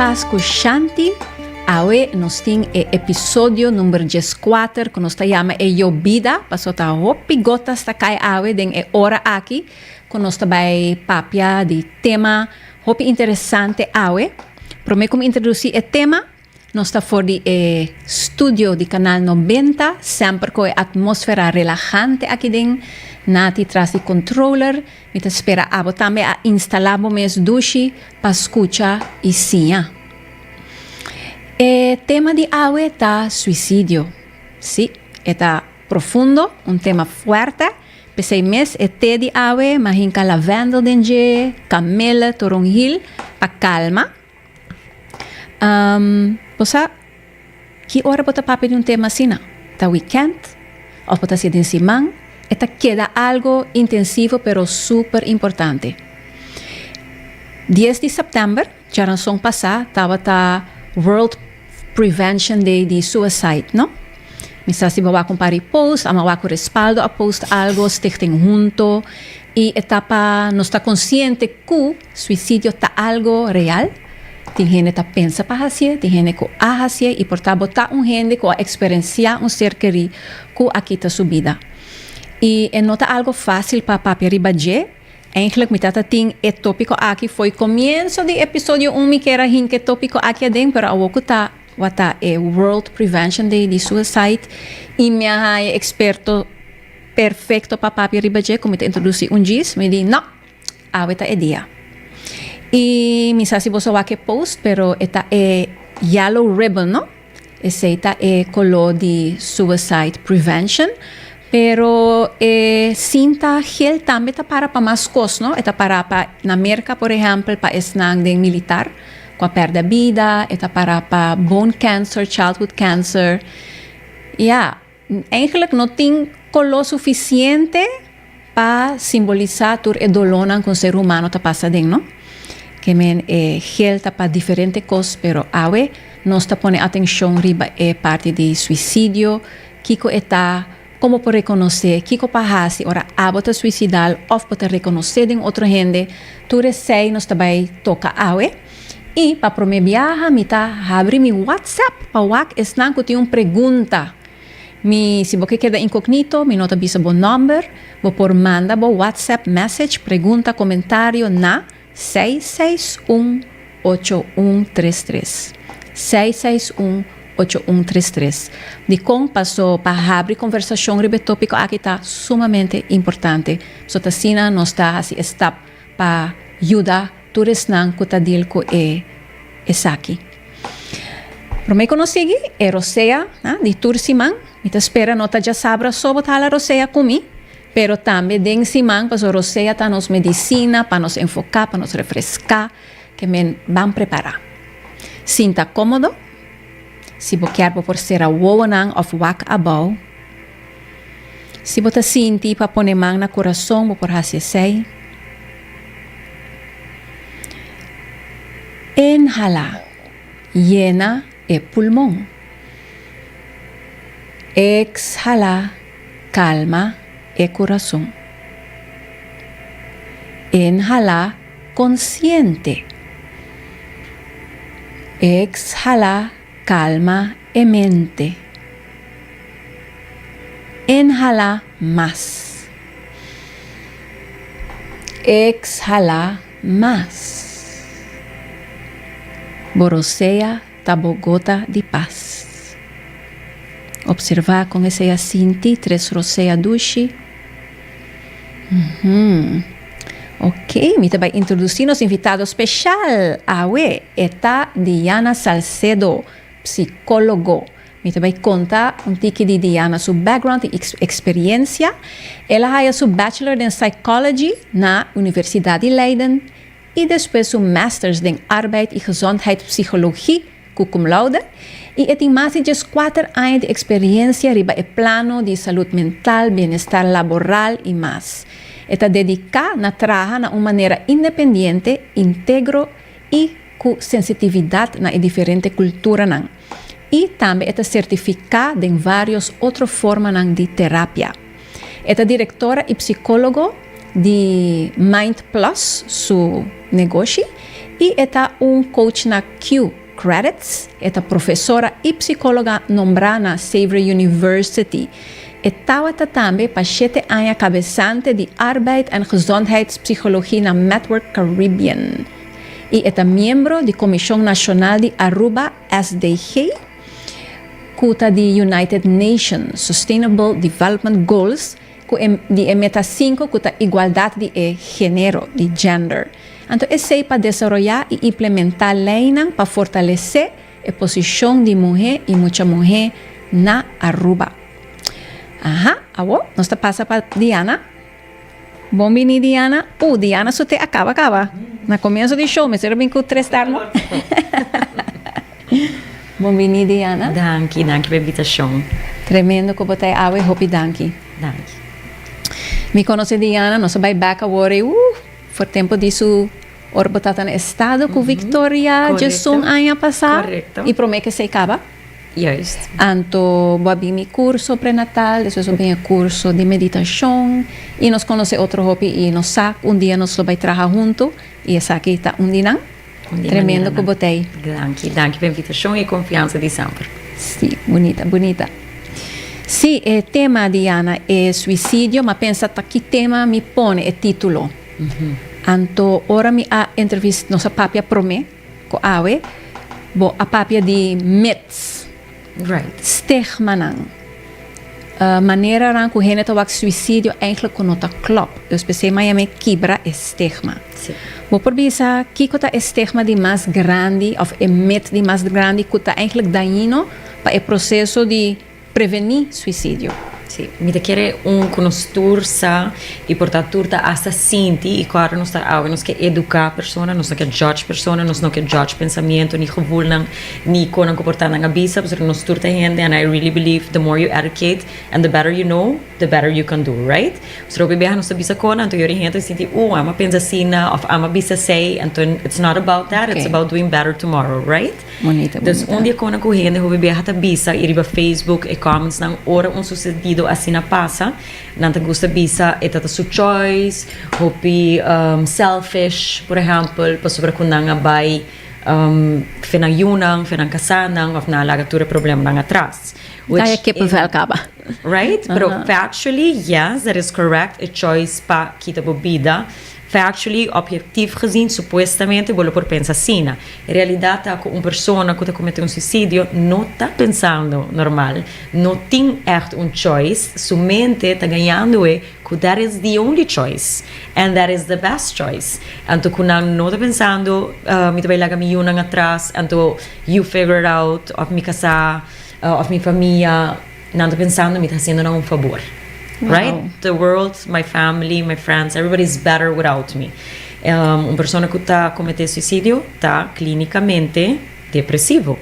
Pas ku Shanti. Awe nos tin e episodio number 14 ku nos ta yama e Yobida, paso ta hopi gotas ta kai awe den e ora aki ku nos ta bai papia di tema hopi interesante awe. Promé ku mi introdusí e tema, Nos ta for di e studio di Canal 90, semper cu e atmosfera relahante aki den. Nati tras di controller. Mi ta spera abo tambe a instala bo mes dushi pa scucha y siña. E tema di awe ta suicidio. Si, e ta profundo, un tema fuerte. P'esey mes e te di awe m'a hinca lavendel den dje, camele, toronhil, pa calma. Um, bo sa ki ora bo ta papia di un tema asina? Ta weekend of bo ta hasi den siman? E ta keda algo intensivo pero super importante. 10 di september, djaranson pasá, tabata World Prevention Day di Suicide, no? Mi sa si bo wak un par di post, ama wak ku Respaldo a post algo, Stichting Hunto, i e ta pa nos ta konsiente ku Suicidio ta algo real. Tin hende ta pensa pa hacié, tin hende cu a hacié y por ta bo ta un hende cu a experencia un ser kerí cu a kita su bida. Y e no ta algo facil pa papia riba dje. Eigenlijk mi tata tin e topico aki fo'i comienzo di episodio un mi kier a hinca e topico aki aden pero awor cu ta wata e World Prevention Day di Suicide y mi a haya experto perfecto pa papia riba dje cu mi ta introduci un djis mi di no. Awe ta e dia. I mi sa si boso wak e post, pero e ta e yellow ribbon, no? Esei ta e koló di suicide prevention. Pero e sinta gel tambe ta para pa mas kos, no? E ta para pa, na Merka por ehèmpel, pa esnan den militar ku a pèrdè bida, e ta para pa bone cancer, childhood cancer. Ya, Eigenlijk no tin koló sufisiente pa simbolisá tur e dolónan ku un ser humano ta pasa den, no? Ke men e gel ta pa diferente kos, pero awe nos ta pone atenshon riba e parti di suisidio, kiko e ta, kon bo por rekonosé, kiko pa hasi ora abo ta suisidal òf bo ta rekonosé den otro hende, tur esei nos ta bai toka awe. I pa promé biaha mi ta habri mi WhatsApp pa wak esnan ku tin un pregunta. Mi, si bo ke keda inkognito, mi no ta bisa bo nòmber, bo por manda bo WhatsApp message, pregunta, komentario na 661 8133. 661 8133. Dikon? Paso pa habri konversashon riba e tópiko aki ta sumamente importante. So ta asina nos ta hasi e stap pa yuda tur esnan ku ta deal ku e esaki. Promé ku nos sigui e rosea di tur siman, mi ta spera no ta djasabra so bo ta hala rosea ku mi, pero tambe den siman pasobra rosea ta nos medisina pa nos enfoká, pa nos refreská, ke men ban prepará. Sinta kómodo, si bo kier bo por sera wowonan òf wak abou. Si bo ta sinti pa pone man na kurason, bo por hasi esei. Inhalá, yena e pulmon. Ekshalá, kalma e kurason. Inhalá konsiente. Ekshalá, Calma e mente. Inhala mas. Exhala mas. Bo rosea ta bo gota di pas. Observa con esey a sinti tres rosea dushi. Ok, mi ta bai introduci nos invitado special awe. E ta Diana Salcedo, psicologo. Mi ta bai conta un tiki di Diana su background y experiencia. El a haya su bachelor den Psychology na Universidad di Leiden y despues su masters den Arbeid y Gezondheidspsychologie ku cum laude i e tin mas di 14 aña di eksperensia riba e plano di salud mental, bienestar laboral i mas. E ta dediká na traha na un manera independiente, integro i ku sensitividat na e diferente kulturanan. I tambe e ta sertifiká den vários otro formanan di terapia. E ta direktora i psikólogo di Mind Plus su negoshi. Y e ta un coach na Q Credits, e ta profesora y psicologa nombra na Xavier University. E tawata tambe pa 7 aña cabesante di Arbeid en Gezondheidspsychologie na Network Caribbean. Y e ta miembro di Comision Nacional di Aruba SDG, cu ta di United Nations Sustainable Development Goals, cu di e meta 5, cu ta igualdad di e genero, di gender. Anto, esey pa desaroya y implementa ley pa fortalece e posicion di muhe y mucha muhe na Aruba. Aha, awo, nos ta pasa pa Diana. Bon bini, Diana. Diana, su te a caba caba. Na comienso di show, mi bin cu tres termo. Bon bini, Diana. Danki, danki pa e invitacion. Tremendo cu bo ta awe, hopi danki. Danki. Mi conoce Diana, nos bay back awor, for tempo di su ora bo ta na estado cu Victoria, 11 aña pasa. Correcto. Y prome cu esey caba. Juist. Anto, bo a bin mi curso prenatal, despues bo a bin curso di meditacion, y nos conoce otro hopi y nos sa un dia nos lo bay traha hunto, y esaki ta un dia. Un dia Tremendo manera, cu bo t'ey. Danki, danki pa e invitacion y confiansa di semper. Si, bunita, bunita. Si, e tema, Diana, e suicidio, m'a pensa ta ki tema mi pone e titulo. Anto, ora mi a entrevista, nos a papia prome, cu awe, bo a papia di myths, stigmanan. Manera cu hende ta wak suicidio eigenlijk cu no ta klop. Dus p'esey mi kibra e stigma. Bo por bisa kiko ta e stigma di mas grandi of e myth di mas grandi cu ta eigenlijk dañino pa e proceso di preveni suicidio? Si, mi ta kere un cu nos tur sa y por ta tur ta hasta sinti y claro, nos ta awe nos ke educa persona, nos no ke judge persona, nos no ke judge pensamento, ni gevoelnan, ni con comporta nan a bisa, pasobra nos tur ta hende and I really believe the more you educate and the better you know, the better you can do, right? So hopi biaha nos ta bisa con, anto yori hende sinti, ami a pensa asina, of ami a bisa esey, anto it's not about that, it's about doing better tomorrow, right? Bunita, Dus bunita. Un dia con ku hende hopi biaha ta bisa y riba Facebook e comments nan ora un sucedido asina pasa, nan ta gusta bisa e tata su choice, hopi selfish, por ehempel, pasobra cu nan a bay fe nan yiunan, fe nan casanan, of nan a laga tur e problemanan atras. Which Kaya kippenvel caba. Right? Pero factually, yes, that is correct. A choice pa kita bo bida. Factually, objectief gezien, supuestamente, bo lo por pensa asina. En realidad, ta cu un persona cu ta comete un suicidio no ta pensando normal. No tin echt un choice. Su mente ta gañando e cu that is the only choice. And that is the best choice. Anto cu nan no ta pensando, mi ta bay laga mi yiunan atras, anto you figure it out, of mi casa, of mi famia, nan ta pensando mi ta haciendo nan un favor. Right? The world, my family, my friends, everybody's better without me. Un persona cu ta comete suicidio ta clinicamente depresivo.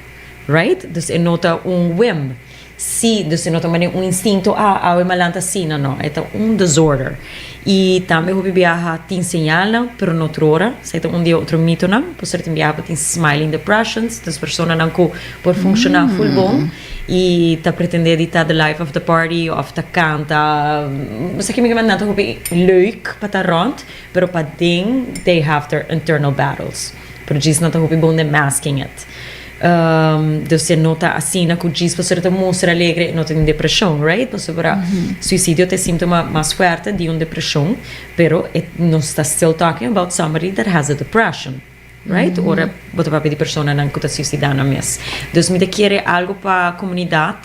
Right? Dus e no ta un whim. Si, dus e no ta un instinto, ah, awe m'a lanta asina, no. E ta un disorder. Y tambe hopi biaha tin señal, pero no tur ora. Esey ta un di otro mitonan. Por ser tin biaha tin smiling depressions, dus personanan cu por funciona full bon y ta pretende di ta the life of the party of ta canta. Bo ki mi nan ta hopi leuk pa ta rond, pero paden they have their internal battles. Pero djis nan ta hopi bon den masking it. Dus e no ta asina cu djis pasobra ta mustra alegre no tin depresion, right? Pasobra suicidio ta sintoma mas fuerte di un depresion, pero e nos ta still talking about somebody that has a depression. Right? Ora bo ta papia di personanan cu ta suicida nan mes. Dus mi ta kere algo pa comunidad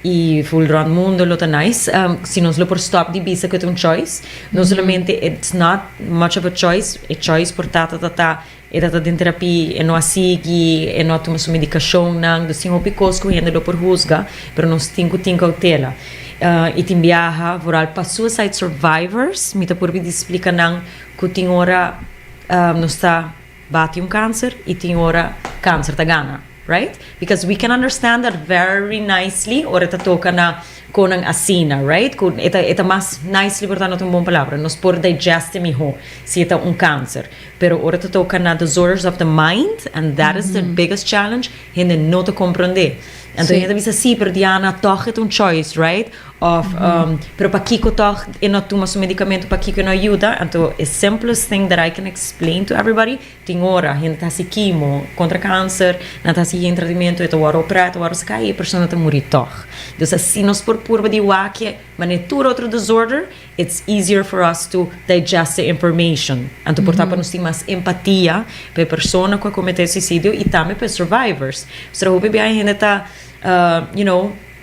y full rond mundo lo ta nice. Si nos lo por stop di bisa cu ta un choice. No solamente it's not much of a choice, a choice por ta ta ta ta e ta den terapia, e no a sigui, e no a tuma su medicacionnan, dus tin hopi cos cu hende lo por huzga, pero nos tin cu tin cautela. Y tin biaha, vooral pa suicide survivors, mi ta purbi di explica nan cu tin ora nos ta bati un cancer y tin ora cancer ta gana, right? Because we can understand that very nicely ora ta toca na conan asina, right? Cu e ta mas nicely, por tanto, un bon palabra. Nos por digest miho si ta un cancer. Pero ora ta toca na disorders of the mind, and that is the biggest challenge, hende no ta comprende. Anto hende ta bisa si, pero Diana, toch e ta un choice, right? Of, pero pakico toch e no tuma su medicamento, pakico e no yuda? Anto e simplest thing that I can explain to everybody, tin ora hende ta haci chemo contra cancer, nan ta haci yen tratamento, e ta worde opera, e ta worde saca y e persona ta muri toch. Dus asi nos por purba di wak manera tur otro disorder, it's easier for us to digest the information. Anto por ta pa nos tin mas empatia pa e persona cu a comete suicidio y tambe pa e survivors. Pasobra hopi bia hende ta,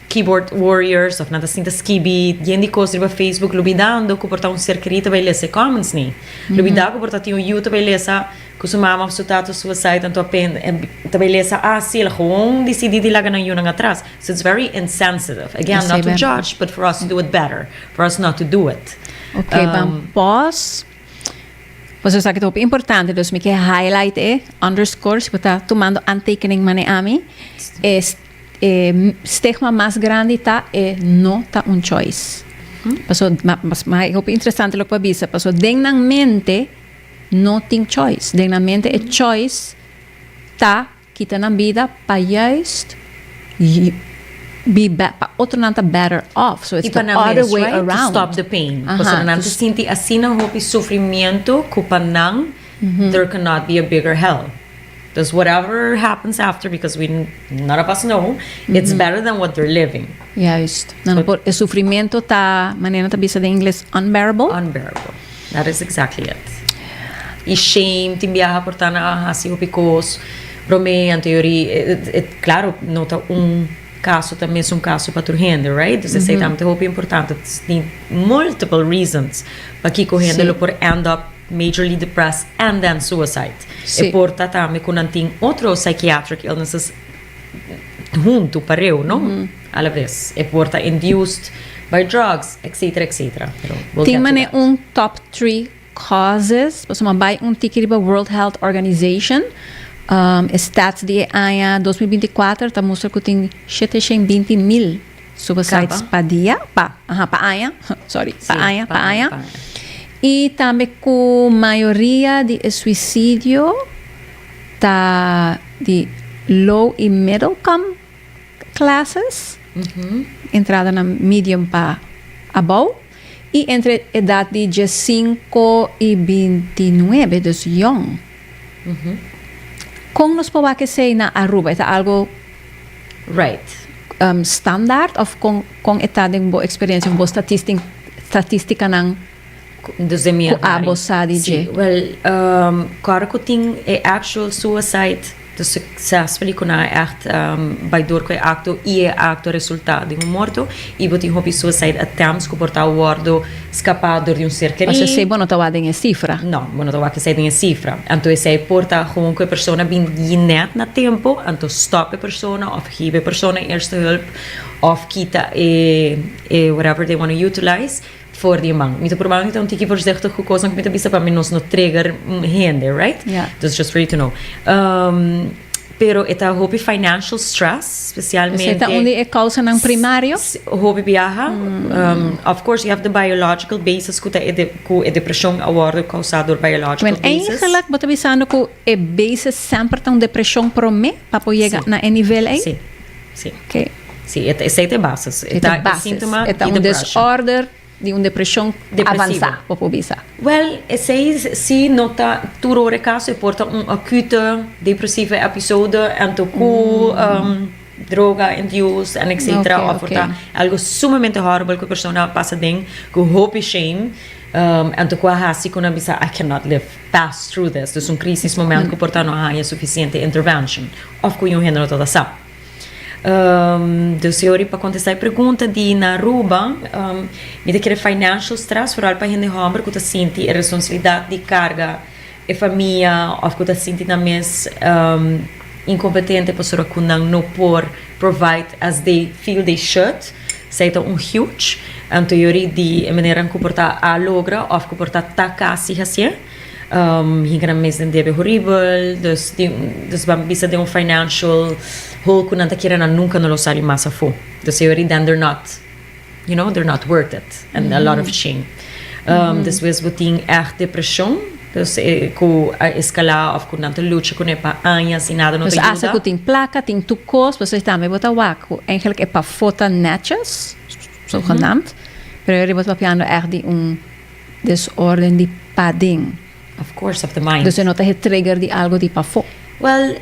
keyboard warriors of nan ta sinta skibi yen di cos riba Facebook lubidando cu por ta un ser querido ta bay lesa e comments ni. Lubida cu por ta tin un yu ta bay lesa cu su mama of su tata suicide, anto apen ta bay lesa, ah, si, el a gewoon dicidi di laga nan yunan atras. So it's very insensitive. Again, not to judge, but for us to do it better. For us not to do it. Ok, ban pause. Pues esaki ta hopi importante, dus mi ke highlight e, underscore, si bo ta tumando aantekening mane ami, e, e stigma mas grandi ta e no ta un choice. Paso, ma, ma, hopi interesante loke bo a bisa, paso den nan mente no tin choice. Den nan mente e choice ta kita nan bida pa juist be pa otronan ta better off. So it's the other way right? around. To stop the pain. Pasobra nan ta sinti asina hopi sufrimiento cu pa nan there cannot be a bigger hell. Dus whatever happens after, because we none of us know, it's better than what they're living. Juist. Nan por, e sufrimiento ta, manera nan ta bisa den ingles, unbearable. Unbearable. That is exactly it. Y shame tin biaha por ta na haci hopi cos prome anto yori e claro no ta un caso ta mesun caso pa tur hende, right? Dus esey tambe ta hopi importante. Tin multiple reasons pakico hende lo por end up majorly depressed and then suicide. E por ta tambe cu nan tin otro psychiatric illnesses hunto pareu, no? A la vez. E por ta induced by drugs, etcetera, etcetera. Pero we'll Tin get to mane that. Un top 3 causes, pasobra bai un tiki riba World Health Organization, e stats di e aña 2024 ta mustra cu tin 720 mil suicides Caba. Pa dia, pa, aha, pa aña, sorry, pa aña, pa aña. Pa aña. Y tambe cu mayoria di e suicidio ta di low y middle income classes, entrada na medium pa abou, y entre edad di 5 y 29, dus young. Con nos por wak esey na Aruba? Ta algo standaard of con e ta den bo experiencia of bo statisticanan Dus den mi cu abo sa di Si, dje? Well, awor cu tin e actual suicide, dus successfully cu nan echt bay door cu e acto y e acto resulta den un morto, y bo tin hopi suicide attempts cu por ta wordo scapa door di un ser querido. Paso esey bo no ta wak den e cifra. No, bo no ta wak esey den e cifra. Anto esey por ta gewoon cu e persona bin net na tempo, anto stop e persona of geef e persona eerste hulp of kita e whatever they want to utilize for di man. Mi ta probando ta un tiki voorzichtig cu cosnan cu mi ta bisa pa mi nos no trigger hende, right? Ja. Just for you to know. Pero e ta hopi financial stress, specialmente. Esey ta un di e causanan primario? Hopi biaha. Of course, you have the biological basis cu ta e de, cu e depresion a wordo causa door biological Men basis. Eigenlijk bo ta bisando cu e basis semper ta un depresion prome pa por yega Si. Na e nivel ey? Si. Ok. Si, esey ta e basis. E ta E basis. sintoma E ta di un depression. Disorder di un depresion Depresivo. avansa, bo por bisa. Well, esey si no ta tur ora e caso, e por ta un acute depressieve episode anto cu droga induced en etcetera, of por ta algo sumamente horrible cu e persona pasa den cu hopi shame, anto cu a haci cu nan bisa, "I cannot live past through this." Dus un crisis moment cu por ta no haya suficiente intervention of cu un hende no ta sa. Dus yori pa contesta e pregunta di na Aruba, mi ta kere financial stress, vooral pa hende homber cu ta sinti e responsabilidad di carga e famia of cu ta sinti nan mes incompetente pasobra cu nan no por provide as they feel they should. Esey ta un huge. Anto yori di e manera cu por ta a logra of cu por ta ta casi hacié. Hinca nan mes den debe horibel, dus di, dus ban bisa den un financial hole cu nan ta kere nan nunca no lo sali mas afo. Dus yori then they're not, they're not worth it and a lot of shame. Despues bo tin echt depresion. Dus ku a eskalá òf ku nan ta lucha kuné pa añas i nada no ta Dus yuda. Asta ku tin plaka, tin tur kos, pasobra tambe bo ta wak ku eigenlijk e pafó ta netjes, zogenaamd, pero e riba ta papiando ègt di un desorden di paden. Of course, of the mind. Dus e no ta e trigger di algo di pafó. Well,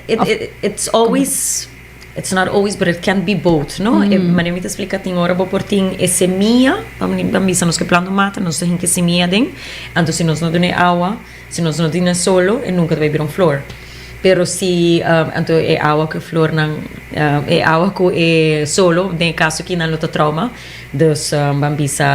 it's always, it's not always, but it can be both, no? E manera mi ta splika tin ora bo por tin e semia, pa bisa nos ke planta un mata, nos ta hinka e semia aden, anto si nos no duna e awa, si nos no duna e solo, e nunka ta bai bira un flor. Pero si, anto e awa ku e flornan, e awa ku e solo, den e kaso aki nan lo ta trauma, dus ban bisa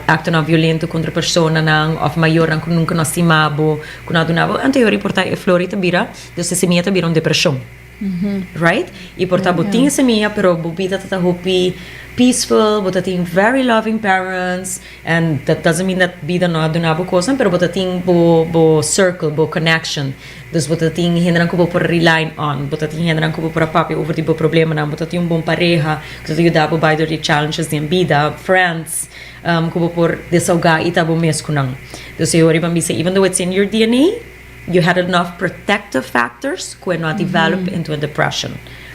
aktonan violento kontra personanan òf mayornan ku nunka no a stima bo, ku no a duna bo, anto e ora por ta e flor ei ta bira, dus e semia ta bira un depreshon. Right? I por ta bo tin e semia pero bo bida ta ta hopi peaceful, bo ta tin very loving parents and that doesn't mean that bida no a duna bo kosnan pero bo ta tin bo bo circle, bo connection. Dus bo ta tin hendenan ku bo por rely on, bo ta tin hendenan ku bo por a papia over di bo problemanan, bo ta tin un bon pareha ku ta yuda bo bai dor di challenges den bida, friends ku bo por desahoga i ta bo mes ku nan. Dus e ora bo a bisa even though it's in your DNA, You had enough protective factors ku e no a develop into a depression,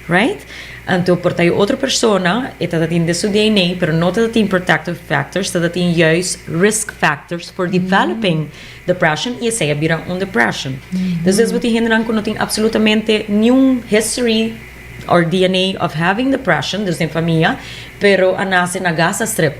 right? Anto por ta e otro persona e ta tin den su DNA pero no ta tin protective factors, ta tin juist risk factors for developing depression i esei a bira un depression. Entonces bo tin hendenan ku no tin absolutamente niun history or DNA of having depression, dus den famia, pero a nase na Gaza Strip,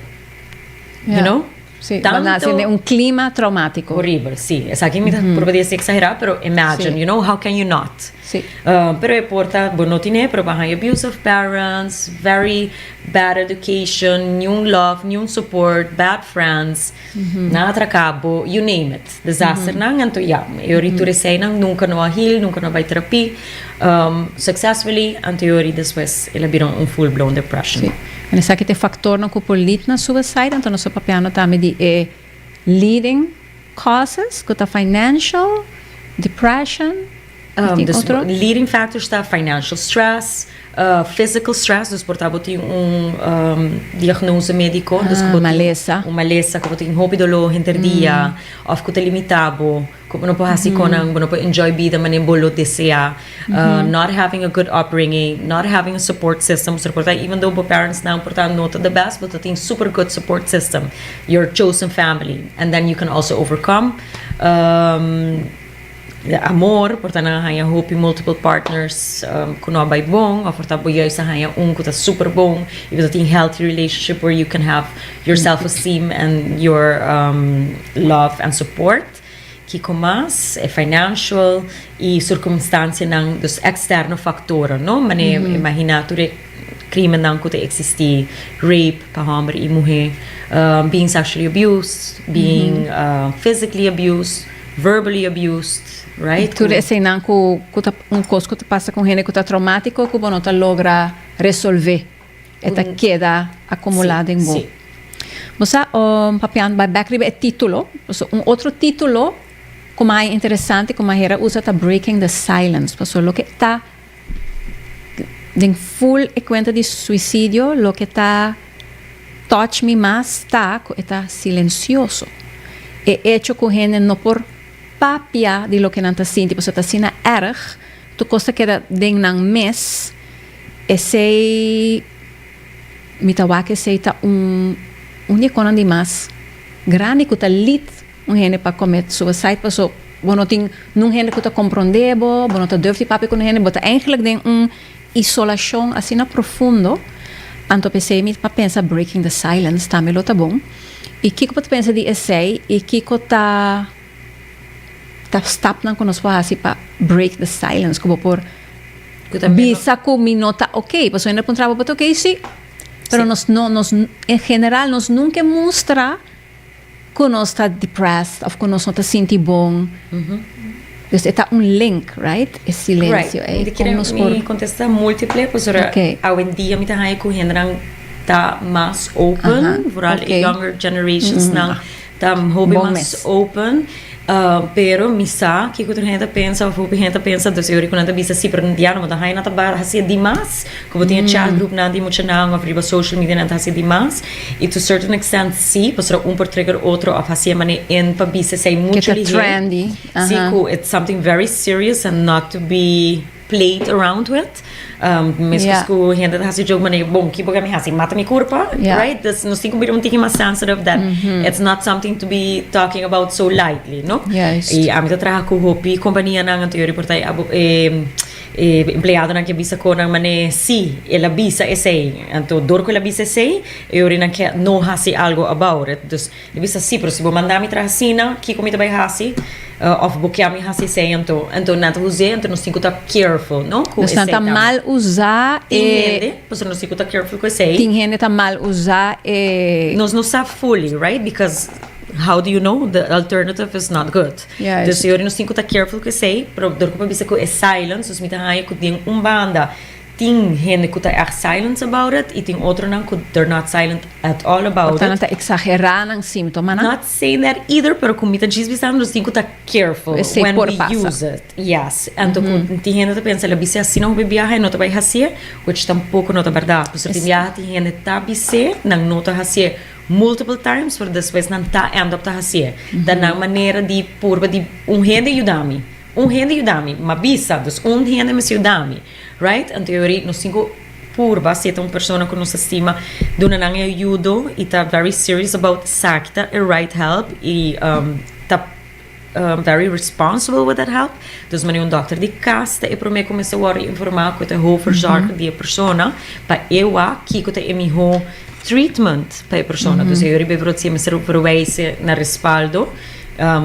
you know? Sí, bo nace den un clima traumatico. Horrible, sí. Esaki mi ta purba di hasi exagera, pero imagine, you know, how can you not? Sí. Pero e por ta, bo no tine, pero bo a haña abusive parents, very bad education, niun love, niun support, bad friends, nan a traka bo, you name it. Desasternan, anto ya, e ori tur eseinan nunca no a heal, nunca no a bai therapie, successfully, anto e ori despues el a bira un full blown depression. Sí. En esaki ta e factornan cu por lead na suicide, anto nos ta papiando tambe di e leading causes cu ta financial, depression, y tin Dus otro? leading factors ta financial stress, physical stress, dus por ta bo tin un diagnose medico, dus cu bo tin malesa. Un malesa cu bo tin hopi dolor henter dia, of cu ta limita bo, cu bo no por haci conan, bo no por enjoy bida manera bo lo desea, not having a good upbringing, not having a support system, pasobra por ta even though bo parents nan por ta no ta the best, bo ta tin super good support system, your chosen family, and then you can also overcome Amor, por ta nan a haña hopi multiple partners ku no a bai bon, òf por ta bo juist a haña un ku ta super bon i bo ta tin healthy relationship where you can have your self esteem and your love and support. Kiko mas? E financial i sirkunstansianan, dus eksterno faktoren, no? Manera imagina tur e krimennan ku ta eksistí, rape pa hòmber i muhé, being sexually abused, being physically abused. Verbally abused, right? Tur eseinan ku ku ta un kos ku ta pasa ku un hende ku ta traumatiko ku bo no ta logra resolve. E ta keda akumulá den bo. Bo sa, papiando bai bèk riba e título, pasobra un otro título ku mas interesante ku Mahera usa ta Breaking the Silence, pasobra loke ta den full e kuenta di suisidio loke ta touch mi mas ta ku e ta silensioso. E echo ku hende no por papia di loke nan ta sinti pasobra ta asina erg, tur kos ta keda den nan mes, esei mi ta wak esei ta un un di e konan di mas grandi ku ta lead un hende pa commit suicide paso bo no tin nun hende cu ta compronde bo, bo no ta durf di papia cu un hende, bo ta eigenlijk den un isolacion asina profundo, anto p'esey mi pa pensa breaking the silence tambe lo ta bon. Y kico bo ta pensa di esey y kico ta ta stapnan cu nos por haci pa break the silence cu bo por bisa cu mi no ta ok, pasobra hende a puntra bo, bo ta ok? Si, pero nos no nos en general nos nunca e mustra Ku nos ta depressed of ku nos no ta sinti bon. Dus e ta un link, right? E silensio ei. Right. Mi ta kere mi kontesta multiple pasobra awendia mi ta haña ku hendenan ta mas open, vooral e younger generationsnan. Ta hopi Bon mas mes. open. Pero mi sa kiko tur hende ta pensa of hopi hende ta pensa, dus e ora ku nan ta bisa si, pero ya no ta haña nan ta ba hasié dimas, ku bo tin e chat group nan di muchanan of riba social media nan ta hasié dimas, i to certain extent si, pasobra un por trigger otro of hasié manera in pa bisa esei Ke muchu ta lihé. trendy, Si, aha. ku it's something very serious and not to be played around with. Meskos ku hende ta hasi joke manera, bon, ki bo ke mi hasi? Mata mi kurpa? Right? Dus nos tin ku bira un tiki mas sensitive that it's not something to be talking about so lightly, no? I ami ta traha ku hopi kompanianan, anto yo riporta e abo e e empleadonan ke bisa ku nan manera si el a bisa esei, anto dor ku el a bisa esei e ora nan ke no hasi algo about it. Dus Mi bisa, Sí, pero si bo manda mi traha asina, kiko mi ta bai hasi? Òf bo kia mi hasi esei anto? Anto nan ta us'é, anto nos tin ku ta careful, no? Ku Nos nan esei ta tambe. mal usá Tin e. hende, pasobra nos tin ku ta careful ku esei. Tin hende ta mal usá e. Nos no sa fully, right? Because how do you know? The alternative is not good. Juist. Dus yori nos tin ku ta careful ku esei, pero dor ku bo bisa ku e silence, dus mi ta haña ku den un banda Tin hende ku ta ègt silent about it i tin otronan ku they're not silent at all about Por ta it. nan ta eksagerá nan símtomanan. Not saying that either, pero ku mi ta djis bisando nos tin ku ta careful Esei when por we pasa. use it. Yes. Anto ku tin hende ta pensa el a bis'é asina hopi biaha e no ta bai hasié, which tampoko no ta bèrdat. Pasobra tin biaha tin hende ta bis'é, nan no ta hasié multiple times, pero despues nan ta end up ta hasié. Ta nan manera di purba di un hende yuda mi. Un hende yuda mi, m'a bisa, dus un hende mester yuda mi, right? Anto e ora nos tin ku purba si e ta un persona ku nos ta stima, duna nan e ayudo i ta very serious about esaki ta e right help i ta very responsible with that help. Dus manera un dòkter di kas ta e promé ku mester wòrdu informá ku ta e hoofdverzorger di e persona pa e wak kiko ta e mihó treatment pa e persona. Dus e ora bijvoorbeeld si e mester verwijzen na respaldo.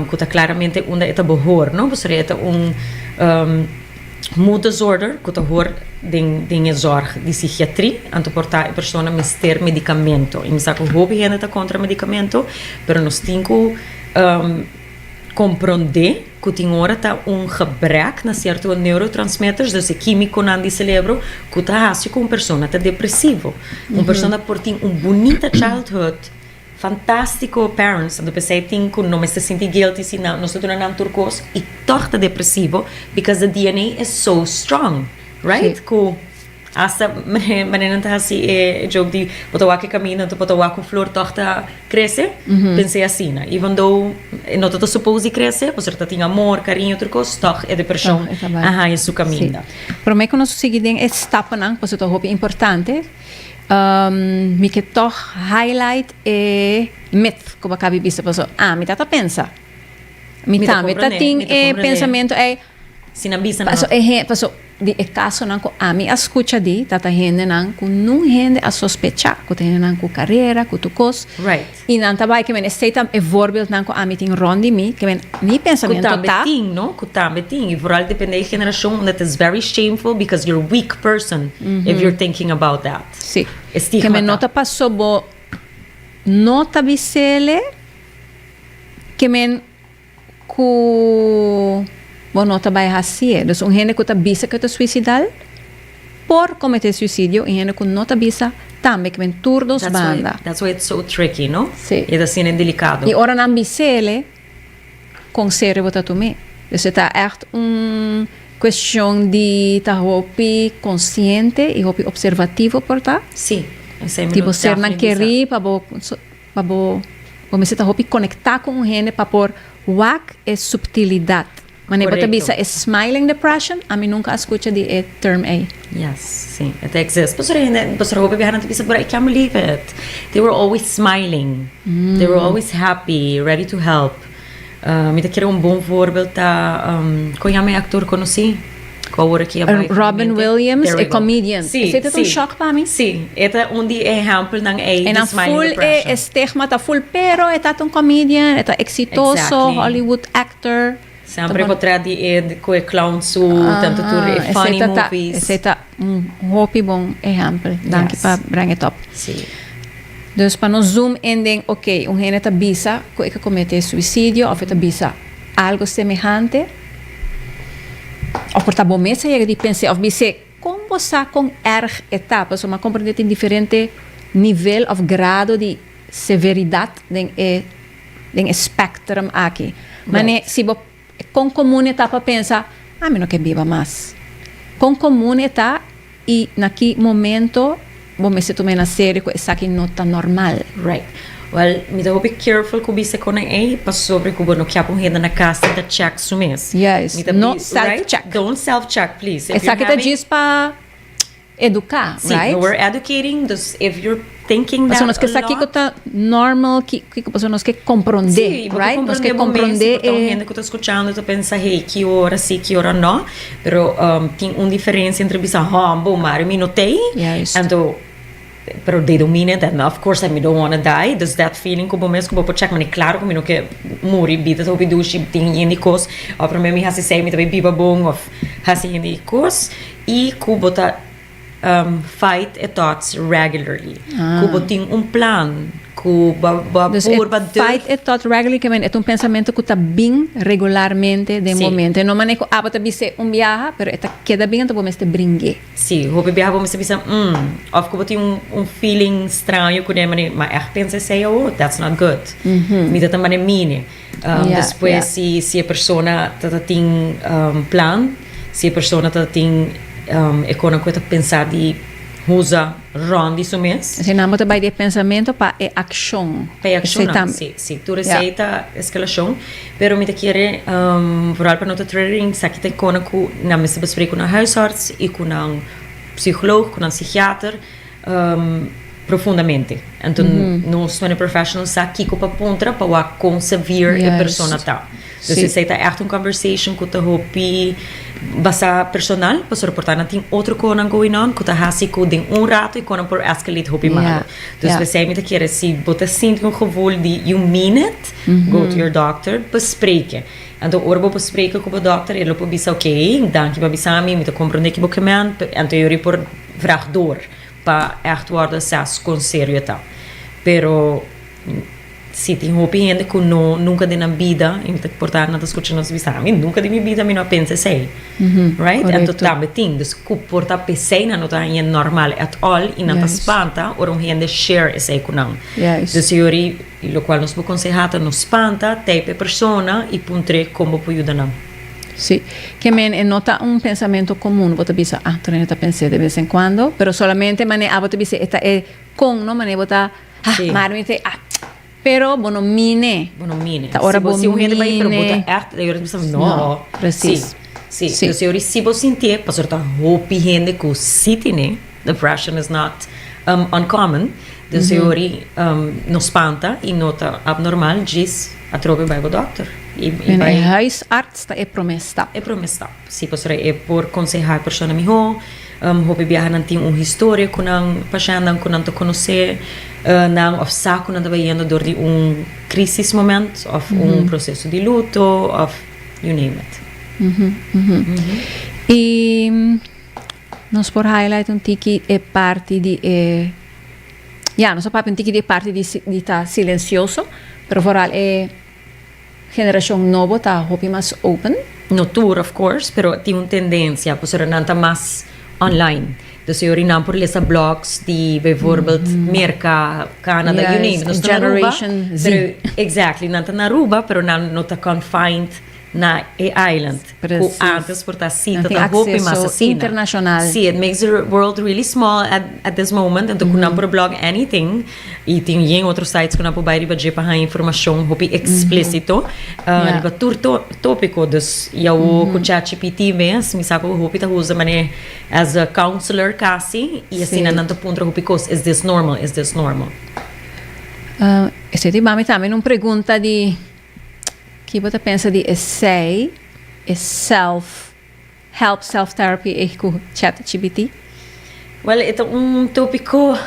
Ku ta klaramente unda e ta behor, no? Pasobra e ta un mood disorder ku ta hor den den e zorg di sigiatri, anto por ta e persona mester medikamento. I mi sa ku hopi hende ta kontra medikamento, pero nos tin ku komprondé ku tin ora ta un gebrek na sierto neurotransmitters, dus e kímikonan di selebro, ku ta hasi ku un persona ta depresivo. Un persona por tin un bunita childhood, Fantástiko parents, anto p'esei tin ku no mester sinti guilty si nan nos ta duna nan tur kos i tòg ta depresivo because the DNA is so strong, right? Sí. Ku hasta manera nan ta hasi e joke di bo ta wak e kaminda anto bo ta wak un flor tòg ta krese, pens'é asina, even though e no ta ta suppose di krese pasobra ta tin amor, kariño, tur kos, tòg e depreshon Tòg e ta bai. a haña su kaminda. Sí. Promé ku nos sigui den e stapunan, pasobra ta hopi importante. Mi ke tòg highlight e myth ku bo a kabi bisa paso ami ta ta pensa. Mi Mi ta tambe ta komprendé, tin mi ta e komprendé. pensamentu ei. Si nan bisa nan Paso e hen paso di e kasonan ku ami a skucha di ta ta hendenan ku nun hende a sospechá ku ta hendenan ku karera ku tur kos. Right. I nan ta bai ke men esei ta e voorbeeldnan ku ami tin rònt di mi ke men mi Ku pensamentu tambe ta. tin, no? Ku tambe tin. I vooral depende e generashon unda it is very shameful because you're weak person if you're thinking about that. Sí. E Ke stigma men no ta. ta paso bo no ta bis'ele ke men Ku bo no ta bai hasié. Dus un hende ku ta bisa ku e ta suisidal por kometé suisidio i hende ku no ta bisa tambe ke men tur dos That's why, banda. that's why it's so tricky, no? Sí. E ta asina delikado. I ora nan bis'ele, kon serio bo ta tum'é? Dus e ta ègt un kuestion di ta hopi konsiente i hopi opservativo por ta. Sí, esei mi Di lo bo sernan definitely bisa. kerí pa bo Pa bo bo mester ta hopi konektá ku un hende pa por wak e suptilidat. Manera bo ta bisa e smiling depression, ami nunka a skucha di e term ei. Yes, si, e ta exist. Pasobra hende, pasobra hopi biaha nan ta bisa, but I can't believe it. They were always smiling. They were always happy, ready to help. Mi ta kere un bon voorbeeld ta, kon yama e aktor konosí? Ku awor aki a bai Robin finalmente? Williams, There we e go. comedian. Sí, Esei ta un sí. shock pa mi. Sí, e ta un di e ehèmpelnan ei E di nan smiling full e depression. stigma ta full, pero e ta un comedian, e ta exitoso, Exactly. Hollywood actor. Semper e potret di e ku e clown suit, tanto tur e Aha, funny esei ta ta, movies. esei ta un hopi bon ehèmpel. Danki Yes. pa bring it up. Sí. Dus pa nos zoom in den, ok, un hende ta bisa ku e ka komete suisidio òf e ta bisa algo semehante, òf por ta bo mes a yega di pens'é òf bis'é, kon bo sa kon erg e ta? Pasobra mi a komprendé tin diferente nivel òf grado di severidat den e. Den spectrum aki. Mane, si bo kon komun e ta pa pensa, "Ah, mi no ke biba mas"? Kon komun e ta i na ki momento bo mester tuma na serio ku esaki no ta normal? Right. Well, mi ta hopi careful ku bisa kon ei, pasobra ku bo no ke un hende na kas ta check su mes. Yes, no self-check. Right? Don't self-check, please. Esaki ta djis pa eduká, Si, right? We're educating, dus if you're thinking that Paso nos ke sa kiko ta normal, kiko paso nos ke komprondé, right? Nos ke komprondé e hende ku ta skuchando ta pensa, "Hey, ki ora si, ki ora no?" Pero tin un diferensia entre bisa, "Hombo, maar mi no tei." Anto, pero they don't mean it and of course I don't wanna die. Dus that feeling ku bo mes ku bo por check, mane klaro ku mi no ke muri, bida ta hopi dushi, tin hende kos, of promé mi hasi esei mi ta bai biba bon of hasi hende kos. I ku bo ta fight e thoughts regularly. Ku bo tin un plan, ku bo a Dus purba e fight e thought regularly ke men e ta un pensamentu ku ta bin regularmente den bo mente. No manera ku abo ta bis'é un biaha, pero e ta keda bin anto bo mester bring'é. Si, hopi biaha bo mester bisa òf ku bo tin un feeling straño ku den manera, ma ègt pensa esei awo? That's not good. Mi ta ta manera mini. Despues si e persona ta tin plan, si e persona ta tin e konan ku e ta pensa di usa rònt di su mes. Asina nan bo ta bai di e pensamentu pa e akshon. Pa e akshonnan, si, si. Tur esei ta eskalashon. Pero mi ta kere, vooral pa no ta triggering, esaki ta e konan ku nan mester besprek ku nan huisarts i ku nan psikoloog, ku nan psikiater. Profundamente. Anto nos manera professional sa kiko pa puntra pa wak kon severe e persona ta. Dus esei ta echt un conversation ku ta hopi basá personal, pasobra por ta nan tin otro konan going on ku ta hasi ku den un rato e konan por escalate hopi malo. Dus p'esei mi ta kere si bo ta sinti un gevoel di you mean it, go to your doctor, bespreke. Anto ora bo bespreke ku bo dokter e lo por bisa ok, danki pa bisa mi, mi ta komprende ki bo ke men, anto e ora por vraag door pa echt wòrdu assess kon serio e ta. Pero si tin hopi hende ku no nunka den nan bida, i mi ta por ta nan ta skucha nos bisa, ami nunka den mi bida mi no a pensa esei. Right? Anto tambe tin. Dus ku por ta p'esei nan no ta haña normal at all i nan ta spanta ora un hende share esei ku nan. Dus yori lokual nos por konsehá ta no spanta, tei pa e persona i puntr'é kon bo por yuda nan. Sí. Ke men e no ta un pensamentu komun, bo ta bisa, ah, tur hende ta pens'é de bes en kuando, pero solamente manera abo ta bisa e ta e kon, no? Manera bo ta, ah, maar mi ta, ah, pero bo no mine. Bo no mine. Ta ora bo Si un hende bai, pero bo ta mine. ègt, e ora ta bisa, no. No, presis. Sí, sí. Dus e ora si bo sintié, pasobra ta hopi hende ku sí tene, depression is not uncommon, dus e ora no spanta i no ta abnormal, djis atrobe bai bo dòkter. I En bai. e huisarts ta e promé stap. E promé stap, sí, pasobra e por konsehá e persona mihó. Hopi biaha nan tin un historia ku nan pashèntnan ku nan ta konosé nan òf sa ku nan ta bai yendo dor di un krisismoment òf un proseso di luto òf you name it. I nos por highlight un tiki e parti di e, ya, nos a papia un tiki di e parti di di ta silensioso, pero vooral e generashon nobo ta hopi mas open. No tur, of course, pero tin un tendensia, pasobra nan ta mas online. Dus e ora nan por lesa blogs di bijvoorbeeld Merka, Canada, you name it. Nos ta na Aruba, Generation Z. pero exactly, nan ta na Aruba, pero nan no ta confined na e island. Ku Precies. antes por ta así, Nan ta tin ta hopi mas acceso asina. internacional. Sí, it makes the world really small at this moment. Anto ku nan por blog anything. I tin yen otro sites ku nan por bai riba dje pa haña informashon hopi eksplísito riba tur tópiko. Dus yawo ku ChatGPT mes, mi sa ku hopi ta usa manera as a counselor kasi i asina nan ta puntra hopi kos, is this normal, is this normal? Esei ta mami tambe un pregunta di ki bo ta pensa di esei, e self help, self therapy ei ku ChatGPT? Well, e ta un tópiko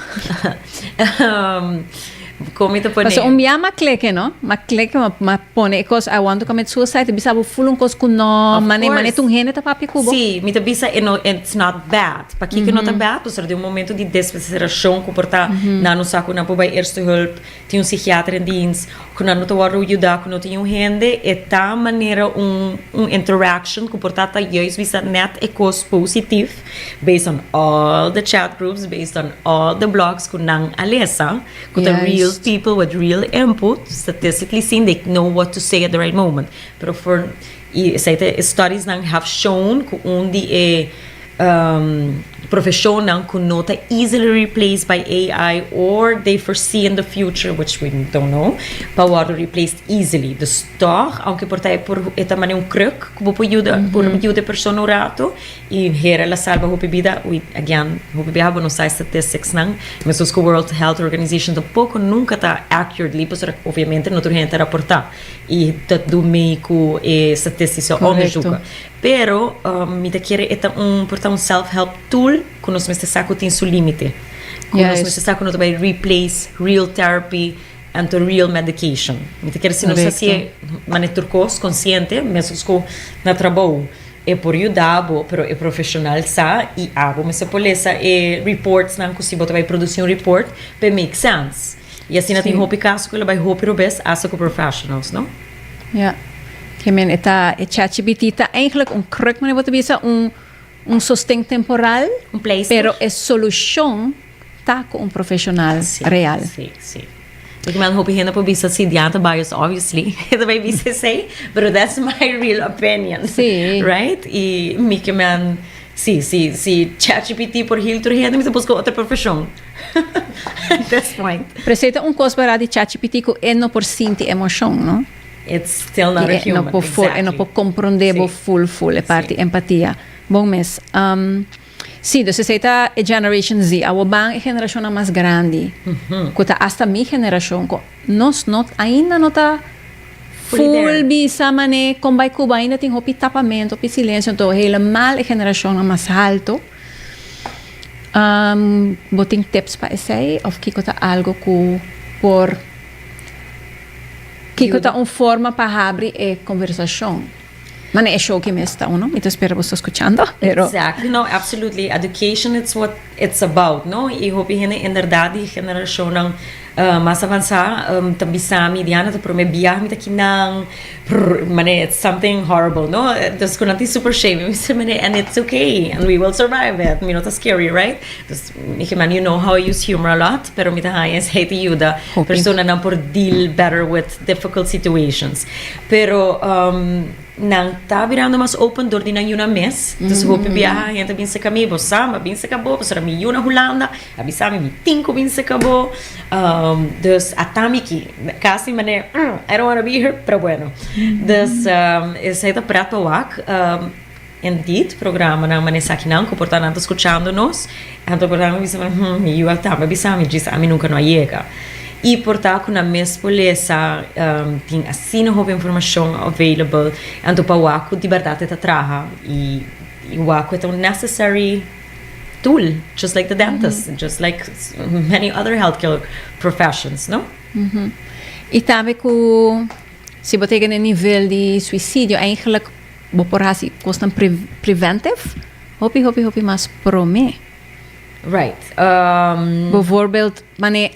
kon mi ta pone. Pasobra un bia m'a kleke, no? M'a kleke, m'a pone e kos I want to commit suicide, ta bisa bo ful un kos ku no, mane mane tur hende ta papia ku bo. Sí, mi ta bisa e no, it's not bad. Pakiko e no ta bad? Pasobra den un momento di desesperacion ku por ta nan no sa ku nan por bai eerste hulp, tin un psikiater in dienst, ku nan no ta wòrdu yuda, ku no tin un hende, e ta manera un un interaction ku por ta ta juist bisa nèt e kos positif based on all the chat groups, based on all the blogs ku nan a lesa, ku ta real. Real people with real input, statistically seen, they know what to say at the right moment. Pero for e studies nan have shown ku un di e profeshonnan ku no ta easily replaced by AI or they foresee in the future, which we don't know, pa wòrdu replaced easily. Dus toch, aunke por ta e por e ta manera un kruk ku bo por yuda por yuda e persona un rato i hera el a salba hopi bida, we again, hopi biaha bo no sa e statistics nan, meskos ku World Health Organization tampoko nunka ta accurately pasobra obviamente no tur hende ta raportá i ta do mee ku e statistische onderzoeken. Pero mi ta kere e ta un por ta un self help tool ku nos mester sa ku tin su limite. Ku nos mester sa ku no ta bai replace real therapy anto real medication. Mi ta kere si nos hasié manera tur kos konsiente meskos ku na trabou e por yuda bo pero e profeshonal sa i abo mester por lesa e reportsnan ku si bo ta bai produsi un report pa e make sense. I asina tin hopi kaso ku lo bai hopi robes asta ku professionals no. Ja. Ke men e ta e ChatGPT ta eigenlijk un kruk manera bo ta bisa un un sosten temporal. Un pleister. Pero e solushon ta ku un profeshonal real. Sí, sí. Ke men hopi hende por bisa si Diana ta biased obviously e ta bai bisa esei pero that's my real opinion. Sí. Right? I mi ke men si si si ChatGPT por heal tur hende mi ta buska otro profeshon. At this point. Pero esei ta un kos bara di ChatGPT ku e no por sinti emoshon, no? It's still not a I e no human, por for, e no exactly. por komprondé bo Sí. full full e parti Sí. empatia. Bon mes. Sí, dus esei ta e Generation Z. Awor ban e generashonnan mas grandi, ku ta asta mi generashon, ku nos no ainda no ta Fully full there. bisa man'é kon bai Cuba, ainda tin hopi tapamentu, hopi silensio, anto helemaal e generashonnan mas halto. Bo tin tips pa esei of kiko ta algo ku por kiko ta un forma pa habri e konversashon? Mane e show ki mes ta uno, mi ta spera bo sta skuchando, pero. Exactly, no, absolutely. Education it's what it's about, no? I hopi hende inderdaad di generashonnan mas avansá ta bisa mi, Diana, ta promé biaha mi ta kinan, prr, mane it's something horrible, no? Dus ku nan tin super shame, mi bisa mane, and it's okay, and we will survive it, mi no ta scary, right? Dus mi ke man, you know how I use humor a lot, pero mi ta haña esei ta yuda personanan por deal better with difficult situations. Pero nan ta birando mas open dor di nan yuna mes. Dus hopi biaha hende ta bin seka mi, bo sa, mi a bin seka bo, pasobra mi yu na Hulanda a bisa mi, mi tin ku bin seka bo. Dus ata mi aki, kasi manera, I don't wanna be here, pero bueno. Dus esei ta pret pa wak. Indeed, programanan manera esakinan ku por ta nan ta skuchando nos, anto por ta nan bisa, hmm, mi yu a tambe bisa mi djis ami nunka no a yega. I por ta ku nan mes por lesa, tin asina hopi informashon available, anto pa wak ku di bèrdat e ta traha i wak ku e ta un necessary tool, just like the dentist, just like many other healthcare professions, no? I tambe ku si bo ta yega na e nivel di suisidio, eigenlijk Bo por hasi kosnan preventive hopi hopi hopi mas promé. Right. Bijvoorbeeld, mane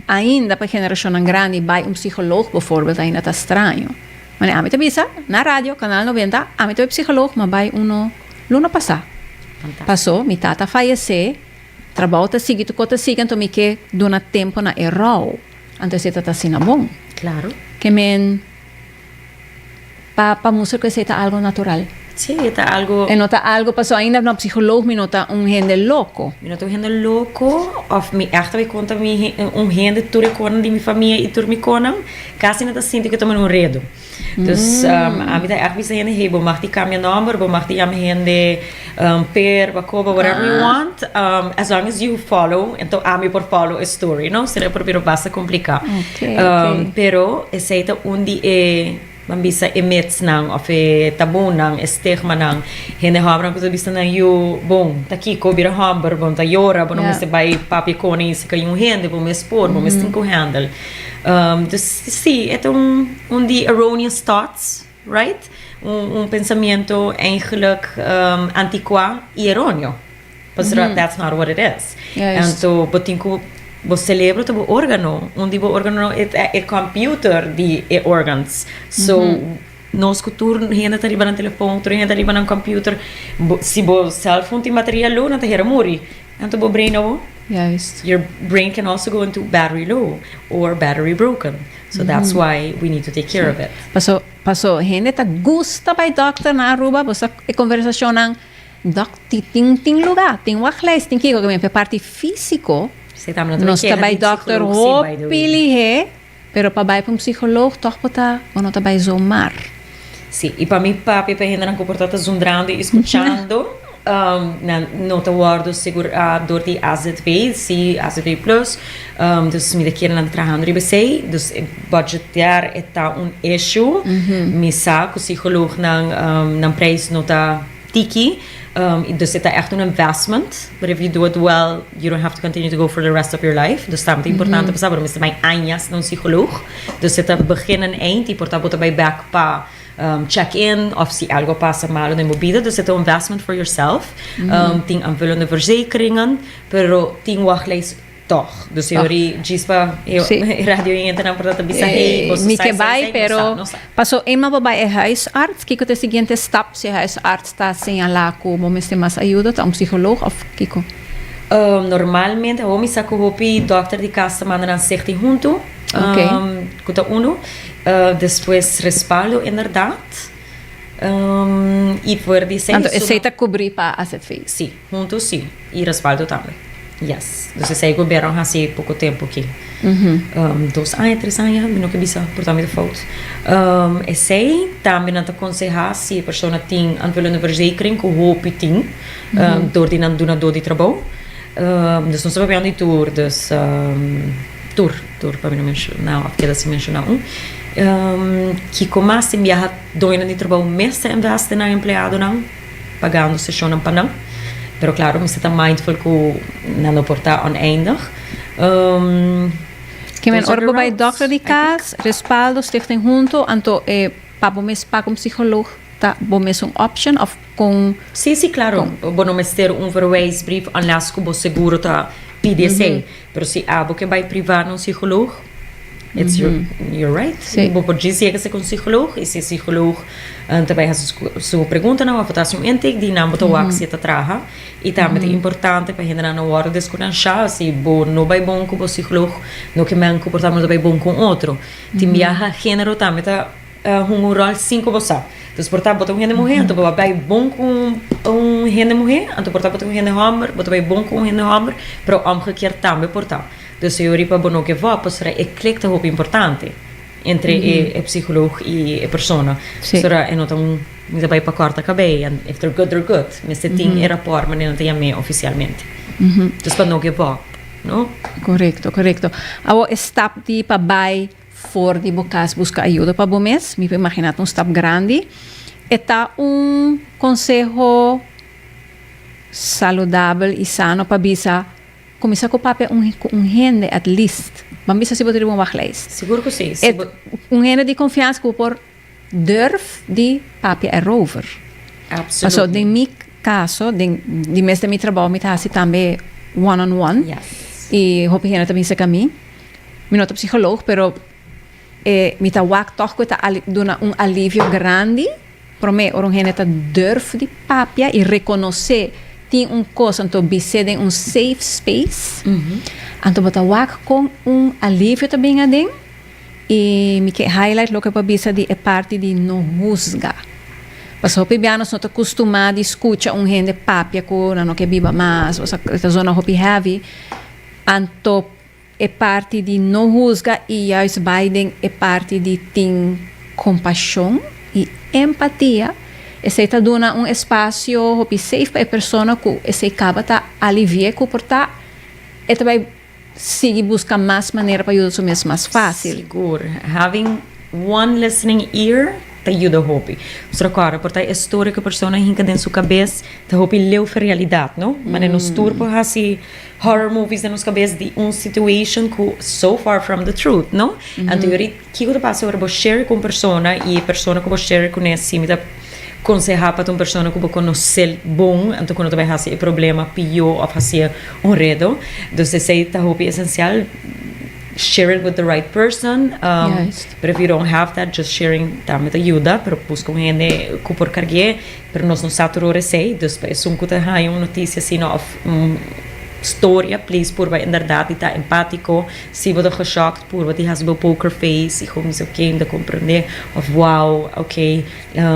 ainda pa generashonnan grandi bai un psicoloog bijvoorbeeld ainda ta straño. Mane ami ta bisa na radio Canal 90 ami ta bai psicoloog ma bai uno luna pasá. Paso mi tata a fayesé, trabou ta sigui tur kos ta sigui anto mi ke duna tempo na e rou. Anto esei ta ta asina bon. Claro. Ke men. Pa pa mustra ku esei ta algo natural. Sí, e ta algo. E no ta algo paso ainda no psicoloog mi no ta un hende loko. Mi no ta un hende loko of mi ègt ta bai konta mi un hende tur e konan di mi famia i tur mi konan kasi no ta sinti ku ta manda un redo. Dus ami ta ègt bisa hende hey bo mag di kambia nòmber bo mag di yama hende Per, Bakoba, whatever you want as long as you follow enton ami por follow e story no sino e por bira basta kompliká. Pero esei ta un di e ban bisa e mitsnan of e tabunan e stigmanan hende hòmbernan ku ta bisa nan yu bon ta kiko bira hòmber bon ta yora bo no mester bai papia koni si ka yun hende bo mes por bo mes tin ku handle dus si e ta un di erroneous thoughts. Right? Un pensamiento eigenlijk anticuá y eróneo. Pasobra that's not what it is. Anto bo tin cu bo celebro ta bo órgano. Un di bo órgano e ta e computer di e organs. So nos cu tur hende ta riba nan telefon, tur hende ta riba nan computer, si bo cellphone tin bateria low nan ta hera muri. Anto bo brain awo? Your brain can also go into battery low or battery broken. So that's why we need to take care of it. Paso, paso, hende ta gusta bay dokter na Aruba, bo sa e conversacionnan, dok, tin, tin lugar, tin wachtlijst, tin kico, cu parti fisico, nos ta bay dokter hopi lihe, pero pa bay pa un psycholoog toch bo ta, bo no ta bay zomaar. Si, y pa mi papia pa hende nan cu por ta zundrando y escuchando, nan no ta wordo segura door di AZV, si AZV Plus, dus mi ta kier nan trahando riba esey, dus e budgetair e ta un issue, mi sa cu psycholoog nan, nan prijs no ta tiki, y dus e ta echt un investment, but if you do it well, you don't have to continue to go for the rest of your life. Dus ta importante pa sa, pero mester bay añas na un psycholoog, dus e ta begin en eind, y por ta bo ta bay back pa check-in, of si algo pasa malo den bo bida, dus e ta un investment for yourself. Tin aanvullende verzekeringen, pero tin wachtlijst toch. Dus yori djis pa radio oyente por ta bisa, hey, bo Mi ke bay, pero paso eenmaal bo bay e huisarts, kiko ta e siguiente stap si e huisarts ta señala cu bo mester mas ayuda, ta un psycholoog of kiko? Normalmente, awor mi sa cu hopi dokter di cas ta manda nan stichting hunto, cu ta uno. Despues Respaldo inderdaad. Y voor di esey. Anto esey ta cubri pa AZV? Si, hunto si. Y Respaldo tambe. Yes. Dus esey gobierno haci poco tempo aki. 2 aña, 3 aña, mi no ke bisa, por ta mi ta fout. Esey tambe nan ta conseha si e persona tin aanvullende verzekering, cu hopi tin, door di nan dunador di trabou. Dus nos ta papiando di tur, dus tur, tur pa mi no menciona, of keda sin menciona un. Kiko mas tin biaha doñonan di trabou mes ta invest den nan empleadonan, pagando sesionnan pa nan. Pero claro, mester ta mindful cu nan no por ta oneindig. Ke men ora bo bay dokter di cas, Respaldo, Stichting Hunto, anto e pa bo mes paga un psycholoog ta bo mes un option of con? Si, claro. Bo no mester un verwijsbrief unless cu bo seguro ta pidi esey. Pero si abo ke bay priva na un psycholoog, it's your right. Bo por djis yega cu un psycholoog y si e psycholoog ta bay haci su preguntanan of ta haci un intake di nan bo ta wak si e ta traha. Y tambe ta importante pa hendenan no wordo descuransha si bo no bay bon cu bo psycholoog, no ke men cu por ta no ta bay bon cu un otro. Tin biaha genero tambe ta hunga un rol sin cu bo sa. Dus por ta bo ta un hende muhe, anto bo a bay bon cu un hende muhe, anto por ta bo ta un hende homber, bo ta bay bon cu un hende homber, pero omgekeerd tambe por ta. Dus e ora pa bo no give up, pasobra e klik ta hopi importante entre e psycholoog y e persona. Pasobra e no ta un mi ta bay pa corta cabey, and if they're good, they're good. Mester tin e rapport manera nan ta yam'é oficialmente. Dus pa no give up, no? Corecto. Awor e stap di pa bay for di bo cas busca ayuda pa bo mes, mi por imagina ta un stap grandi. E ta un conseho saludabel y sano pa bisa cuminsa cu papia cu un hende at least. Ban bisa si bo ta riba un wachtlijst. Sigur cu si. E un hende di confiansa cu bo por durf di papia erover. Paso den mi caso, den di mes den mi trabou mi ta haci tambe one on one. Y hopi hende ta bisa cu ami. Mi no ta psycholoog, pero mi ta wak toch cu ta duna un alivio grandi. Prome, ora un hende ta durf di papia y reconoce tin un cos, anto bis'é den un safe space. Anto bo ta wak con un alivio ta bin aden. Y mi ke highlight loke bo a bisa di e parti di no huzga. Pasobra hopi bia nos no ta custuma di scucha un hende papia cu nan no ke biba mas, o sa ta zona hopi heavy. Anto e parti di no huzga y juist bay den e parti di tin compasion y empatia, esey ta duna un espacio hopi safe pa e persona cu esey caba ta alivie cu por ta e ta bay sigui busca mas manera pa yuda su mes mas facil. Sigur. Having one listening ear ta yuda hopi. Nos recorda por ta e storia cu e persona hinca den su cabes ta hopi leu for realidad, no? Manera nos tur por haci horror movies den nos cabes di un situation cu so far from the truth, no? Anto yori kico ta pasa ora bo share cu un persona y e persona cu bo share cune si mi ta conseha pa ta un persona cu bo conoce bon, anto cu no ta bay haci e problema pio of haci un redo. Dus esey ta hopi esencial, share it with the right person. Pero if you don't have that, just sharing tambe ta yuda, pero busca un hende cu por cargu'e, pero nos no sa tur ora esey, dus pa esun cu ta haya un noticia asina of un. storia, please purba inderdaad di ta empatico. Si bo ta geshocked, purba di hasi bo poker face y gewoon bisa: "Ok, mi ta comprende", of "Wow, ok,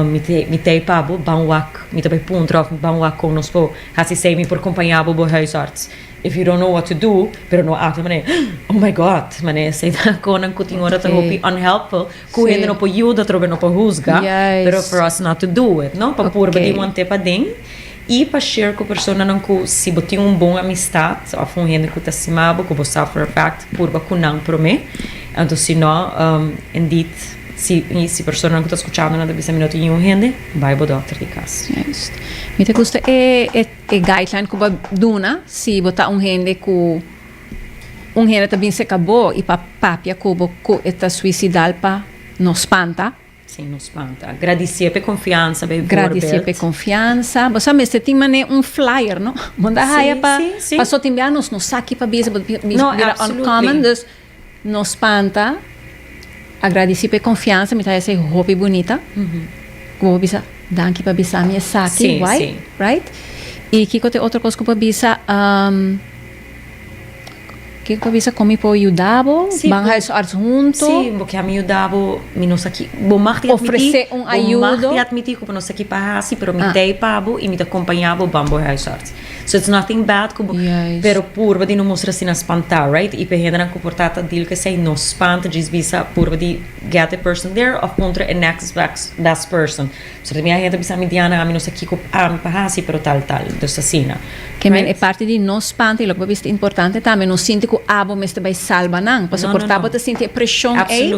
mi t'ey pa bo, ban wak, mi ta bay puntra of ban wak con nos por hasi esey, mi por acompaña bo bo huisarts." If you don't know what to do, pero no acta mane, "Oh my God", mane esey ta con cu tin ora ta hopi unhelpful, cu hende no por yuda, trobe no por huzga, pero for us not to do it, no? Pa purba di mantene paden y pa share cu personanan cu si bo tin un bon amistad of un hende cu ta stima bo, cu bo sa for a fact, purba cu nan prome. Anto si no, indeed, si personanan cu ta scuchando nan ta bisa: "Mi no tin un hende", bay bo dokter di cas. Juist. Mi ta gusta e guideline cu bo a duna, si bo ta un hende cu un hende ta bin serca bo y pa papia cu bo cu e ta suicidal, pa no spanta. Si, no spanta. Gradici pa confiansa, Gradici pa confiansa. Bo mester tin mane un flyer, no? Manda haya pa si, si. pa so tin nos no sa ki pa bisa, No, bira absolutely. uncommon, dus no spanta. Gradici pa confiansa, mi ta esey hopi bunita. Bo bisa: "Danki pa bisa mi esaki", why? Right? Y kico ta otro cos cu bisa, kico bisa, con mi por yuda bo, ban huisarts hunto. Si, pasobra mi yuda bo, mi no sa ki, bo mag di Ofrece admiti, un bo mag ayudo. di admiti cu no sa ki pa hasi, pero mi t'ey pa bo y mi ta acompaña bo ban bo huisarts. So it's nothing bad cu bo, pero purba di no mustra asina spanta, right? Y pa hende nan comporta ta deal cu esey, no spanta, djis bisa purba di get the person there of contra e next best person. So mi hende bisa mi: "Diana, mi no sa kico ami pa hasi, pero tal tal." Dus asina. Kiermen Right? e parti di no spanta, y loke ta importante tambe, no sinti cu abo mester bay salba nan, pa No, por no. bo ta sinti presion ey.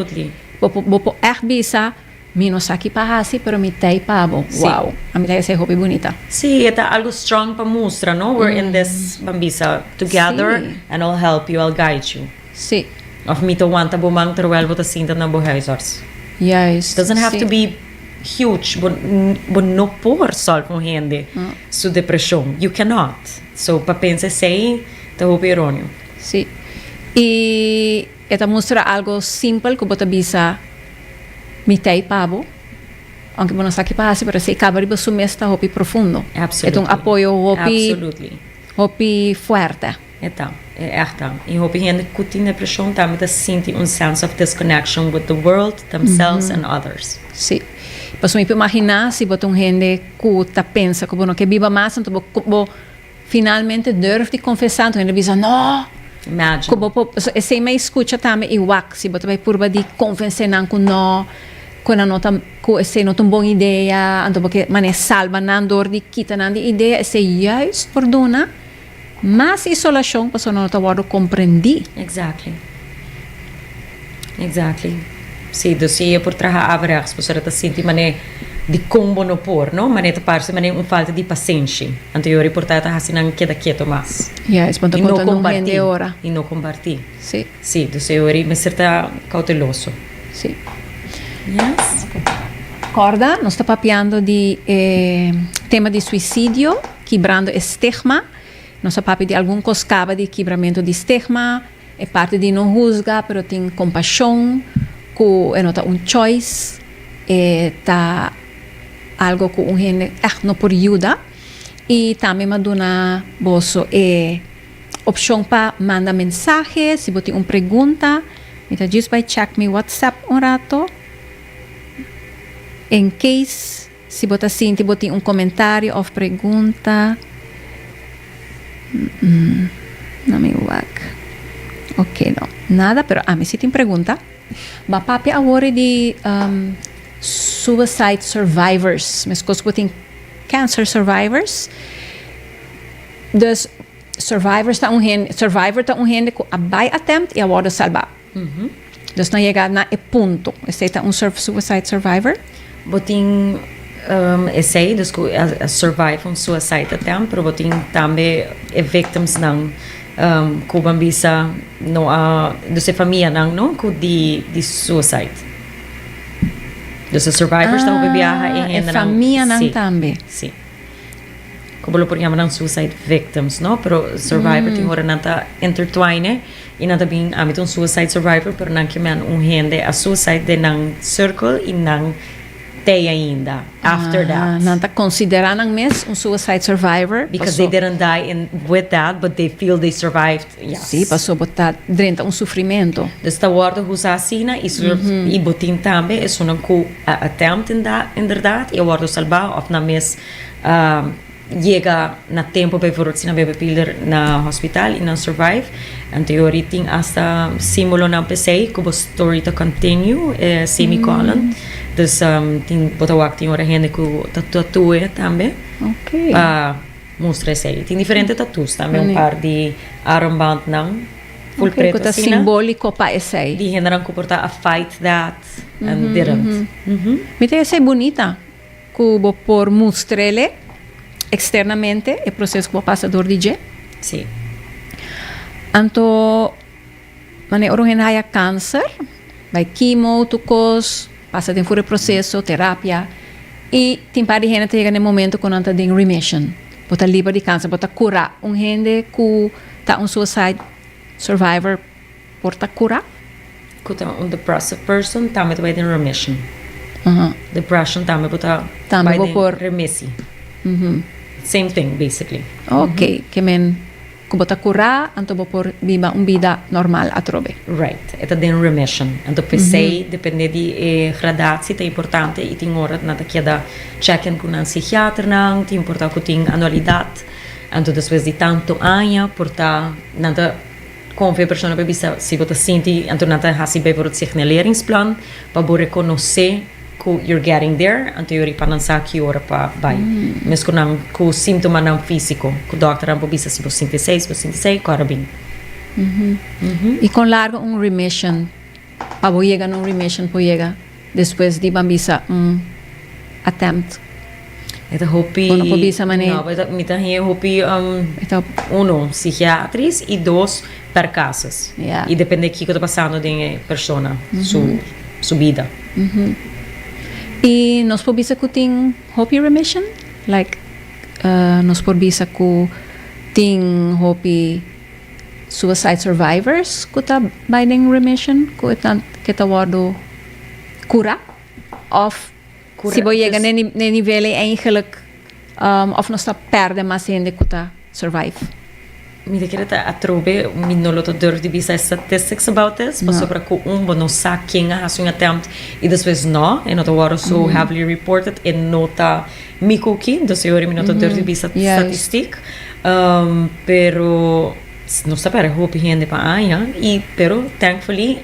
Bo por echt bisa: "Mi no sa ki pa hasi, pero mi t'ey pa bo." Wow. Ami ta esey hopi bunita. Si, ta algo strong pa mustra, no? We're in this, ban bisa, together and I'll help you, I'll guide you. Of mi ta wanta bo man terwijl bo ta sinta na bo huisarts. Doesn't have to be huge. Bo no por solve un hende su depresion. You cannot. So, pa pensa esey, ta hopi eroneo. Si. Y e ta mustra algo simpel cu bo ta bisa: "Mi t'ey pa bo. Aunke bo no sa ki pa hasi", pero esey caba riba su mes ta hopi profundo. E ta un apoyo hopi hopi fuerte. Anto, e echt. Y hopi hende cu tin depresion tambe ta sinti un sense of disconnection with the world, themselves and others. Si. Paso mi imagina si bo ta un hende cu ta pensa cu bo no kier biba mas, anto bo finalmente durf di confesa, anto hende bisa: "No." Imagine. Cu bo esey mi a scucha tambe y wak, si bo ta bay purba di convence nan cu no, cu nan no ta, cu esey no ta un bon idea, anto bo kier mane salba nan door di kita nan di idea, esey juist por duna mas isolacion, paso no ta wordo comprendi. Exactly. Si, dus si por traha averechts, pasobra ta sinti mane di con bo no por, no? Mane ta parce mane un falta di pasenshi. Anto e por ta hasi nan keda keto mas. Juist, want E dan no conta un comparti. hende ora. Y no comparti. Si, dus e mester ta cauteloso. Yes. Corda, nos ta papiando di tema di suicidio, kibrando stigma. Nos a papia di algun cos caba di kibramento di stigma, e parti di no huzga, pero tin compasion, cu e no ta un choice, e ta algo cu un hende echt no por yuda. Y tambe m'a duna boso e opcion pa manda mensahe, si bo tin un pregunta, mi ta just bay check mi WhatsApp un rato. In case si bo ta sinti bo tin un comentario of pregunta. No mi wak. Ok, no. Nada, pero ami si tin pregunta. B'a papia awor di suicide survivors. Mescos cu tin cancer survivors. Dus survivors ta un hende, survivor ta un hende cu a bay attempt y a wordo salba. Dus nan yega na e punto. Esey ta un suicide survivor. Bo tin esey, dus cu a survive un suicide attempt, pero bo tin tambe e victims nan cu ban bisa no a, dus e famia nan, no, cu di suicide. Dus e survivors ah, tambe biaha e e famia nan tambe. Si. Con lo por yama nan suicide victims, no? Pero survivor tin ora nan ta intertwine y nan ta bin ami un suicide survivor, pero nan kiermen un hende a suicide den nan circle y nan T'ei ainda after that. Nan ta considera nan mes un suicide survivor. Because they didn't die in with that, but they feel they survived, yes. Si, paso bo ta drenta un sufrimento. Dus ta wordo usa asina y y bo tin tambe esunnan cu a attempt inderdaad y a wordo salba of nan mes yega na tempo bijvoorbeeld si nan bebe pilder na hospital y nan survive. Anto yori tin hasta simbolonan p'esey cu bo story ta continue, e semicolon. Dus tin bo ta wak tin ora hende cu ta tatue tambe pa mustra esey. Tin diferente tattoos tambe, un par di armbandnan full preto Cu ta asina. simbolico pa esey. Di hendenan cu por ta a fight that and didn't. Mi ta esey bunita. Ku bo por mustr'ele eksternamente e proseso ku bo pasa dor di dje. Sí. Anto, manera ora un hende haya kanser, bai kimo, tur kos, pasa den fur e proseso, terapia, i tin par di hende ta yega na e momento ku nan ta den remission. Bo ta liber di kanser, bo ta kurá. Un hende ku ta un suicide survivor por ta cura? Cu ta un depressive person tambe ta bay den remission. Depression tambe bo ta Tambe bay bo den por remissie. Same thing basically. Ok, ke men cu bo ta cura anto bo por biba un bida normal atrobe. Right, e ta den remission. Anto p'esey depende di e gradatie ta importante y tin ora nan ta keda checken cu nan psichiaternan, tin por ta cu tin anualidad, anto despues di tanto aña por ta nan ta Konfia e persona pa bisa si bo ta sinti, anto nan ta hasi bijvoorbeeld signaleringsplan pa bo rekonosé ku you're getting there, anto yori pa nan sa ki ora pa bai. Mes ku nan ku síntomanan físiko, ku dòkternan por bisa si bo sinti esei, si bo sinti esei, kòrda bin. I kon largo un remission, pa bo yega na un remission por yega despues di ban bisa un attempt? E ta hopi. Bo no por bisa manera. No, e mi ta haña hopi E ta. Uno, psichiatris i dos, per casus. Ja. I depende kiko ta pasando den e persona su su bida. I nos por bisa ku tin hopi remission? Like nos por bisa ku tin hopi suicide survivors ku ta bai den remission ku e ta ke ta wòrdu kura òf Si bo yega na e nivel ei eigenlijk of nos ta perde mas hende ku ta survive. Mi ta kere ta atrobe, mi no lo ta durf di bisa e statistics about this, pasobra ku un bo no sa ken a hasi un attempt i despues no, e no ta wòrdu so heavily reported, e no ta mi kuki, dus e ora mi no ta durf di bisa statistik, pero nos ta perde hopi hende pa aña i pero thankfully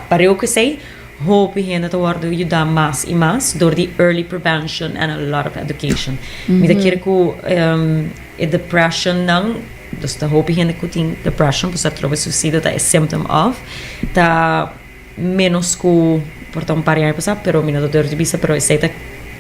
Pareu ku esei, hopi hende ta wòrdu yuda mas i mas dor di early prevention and a lot of education. Mi ta kere ku e depressionnan, dus ta hopi hende ku tin depression, pasobra atrobe suicidio ta e symptom of, ta menos ku por ta un par di aña pasá, pero mi no ta durf di bisa, pero esei ta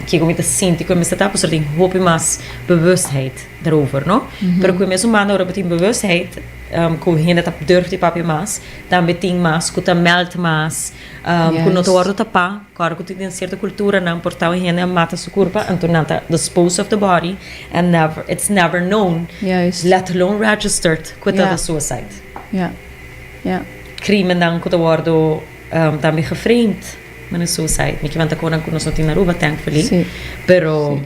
kiko mi ta sinti ku e mester ta, pasobra tin hopi mas bewustheid darover, no? Pero ku e mesun banda ora bo tin bewustheid ku hende ta durf di papia mas, Tambe tin mas ku ta mèlt mas, ku no ta wòrdu tapá. Kòrda ku tin den sierto kulturanan por ta un hende a mata su kurpa, anto nan ta dispose of the body and never, it's never known, let alone registered ku e ta suicide. Krimennan ku ta wòrdu tambe geframed manera suicide. Mi kiman ta konan ku nos no tin na Aruba thankfully, pero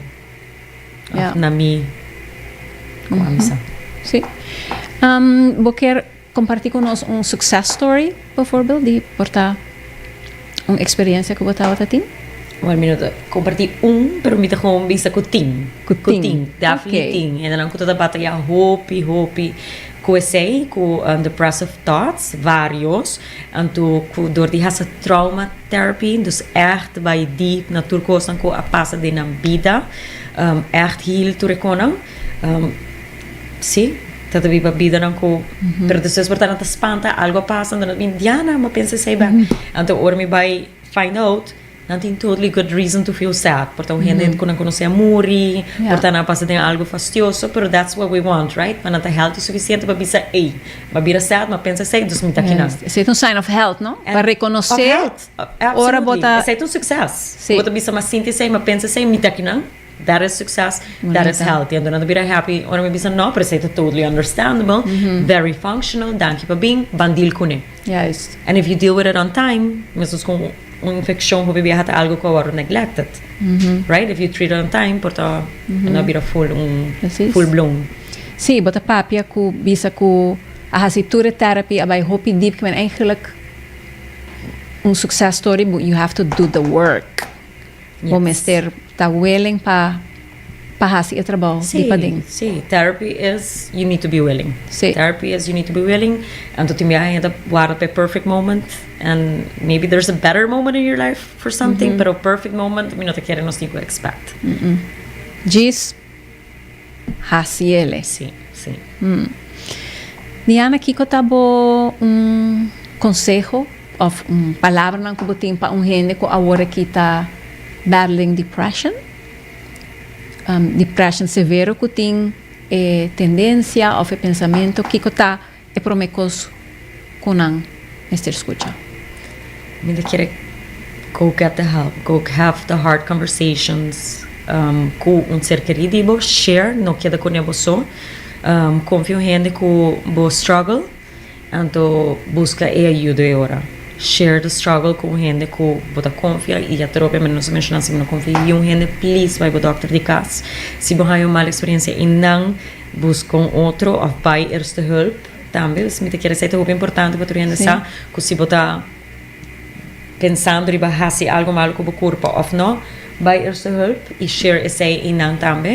na mi ku a misa. Sí. Bo kier Comparti cu nos un success story, bijvoorbeeld, di por ta un experiencia cu bo tabata tin? Well, mi no ta comparti un, pero mi ta gewoon bisa cu tin. Cu tin. Cu tin, definitely tin. Hendenan cu ta ta bataya hopi, hopi cu esey, cu depressive thoughts, varios. Anto cu door di haci trauma therapy, dus echt bay diep na tur cosnan cu a pasa den nan bida, echt heal tur e conan. Sí, ta ta biba bidanan ku, pero despues por ta nan ta spanta, algo a pasa, anto nan ta bin, Diana, mi a pensa esei bek. Anto ora mi bai find out, nan tin totally good reason to feel sad. Por ta un hende ku nan konosé a muri, por ta nan a pasa den algo fastioso, pero that's what we want, right? Pa nan ta healthy sufisiente pa bisa, ey, mi a bira sad, mi a pensa esei, dus mi ta kinan. Esei ta un sign of health, no? Pa rekonosé Of health, ora bo absolutely. ta. Esei ta un sukses. Bo ta bisa, mi a sinti esei, mi a pensa esei, mi ta kinan. That is success, that is healthy. Anto nan ta bira happy ora mi bisa no, pero esei ta totally understandable, very functional, danki pa bin, ban deal kuné. Juist. And if you deal with it on time, mescos ku Un infeccion hopi biaha ta algo cu a wordo neglected. Right? If you treat it on time, por ta no bira full un full blown. Sí, bo ta papia cu bisa cu a haci tur e therapy a bay hopi diep, cu men eigenlijk un success story, but you have to do the work. Bo mester ta willing pa haci e trabou di paden. Sí, therapy is you need to be willing. Therapy is you need to be willing. Anto tin biaha hende ta warda pa e perfect moment and maybe there's a better moment in your life for something, pero perfect moment mi no ta kere nos tin cu expect. Djis haci ele. Sí. Diana, kico ta bo un conseho of un palabranan cu bo tin pa un hende cu awor aki ta battling depression? Depression severo cu tin e tendencia of e pensamento, kico ta e prome cos cu nan mester scucha? Mi ta kere go get the help, go have the hard conversations cu un ser kerido di bo, share, no keda cu bo so. Confia un hende cu bo struggle, anto busca e ayuda e ora. Share the struggle cu un hende cu bo ta confia y atrobe mi no sa menciona, si bo no confia un hende, please bay bo dokter di cas. Si bo haya un mal experiencia y nan busca un otro of bay eerste hulp tambe. Mi ta kere esey ta hopi importante pa tur hende sa cu si bo ta pensando riba haci algo malo cu bo curpa of no, bay eerste hulp y share esey y nan tambe.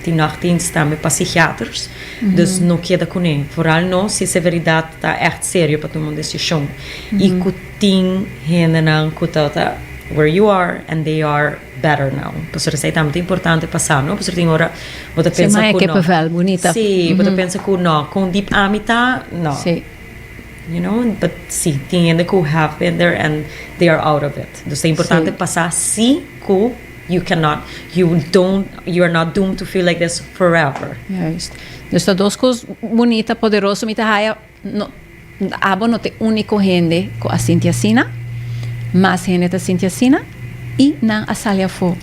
Tin nachtdienst tambe pa psichiaters, dus no keda cune, vooral no si severidad ta echt serio pa tuma un decision y cu tin hendenan cu ta where you are and they are better now. Pasobra esey tambe ta importante pa sa, no? Pasobra tin ora bo ta pensa cu no. Bunita. Sí, bo ta pensa cu no, con diep ami ta, no. But sí, tin hende cu have been there and they are out of it. Dus ta importante pa sa si cu you cannot, you don't, you are not doomed to feel like this forever. Juist. Dus ta dos cos bunita, poderoso. Mi ta haya, no, abo no ta e unico hende cu a sinti asina. Mas hende ta sinti asina y nan a sali afo.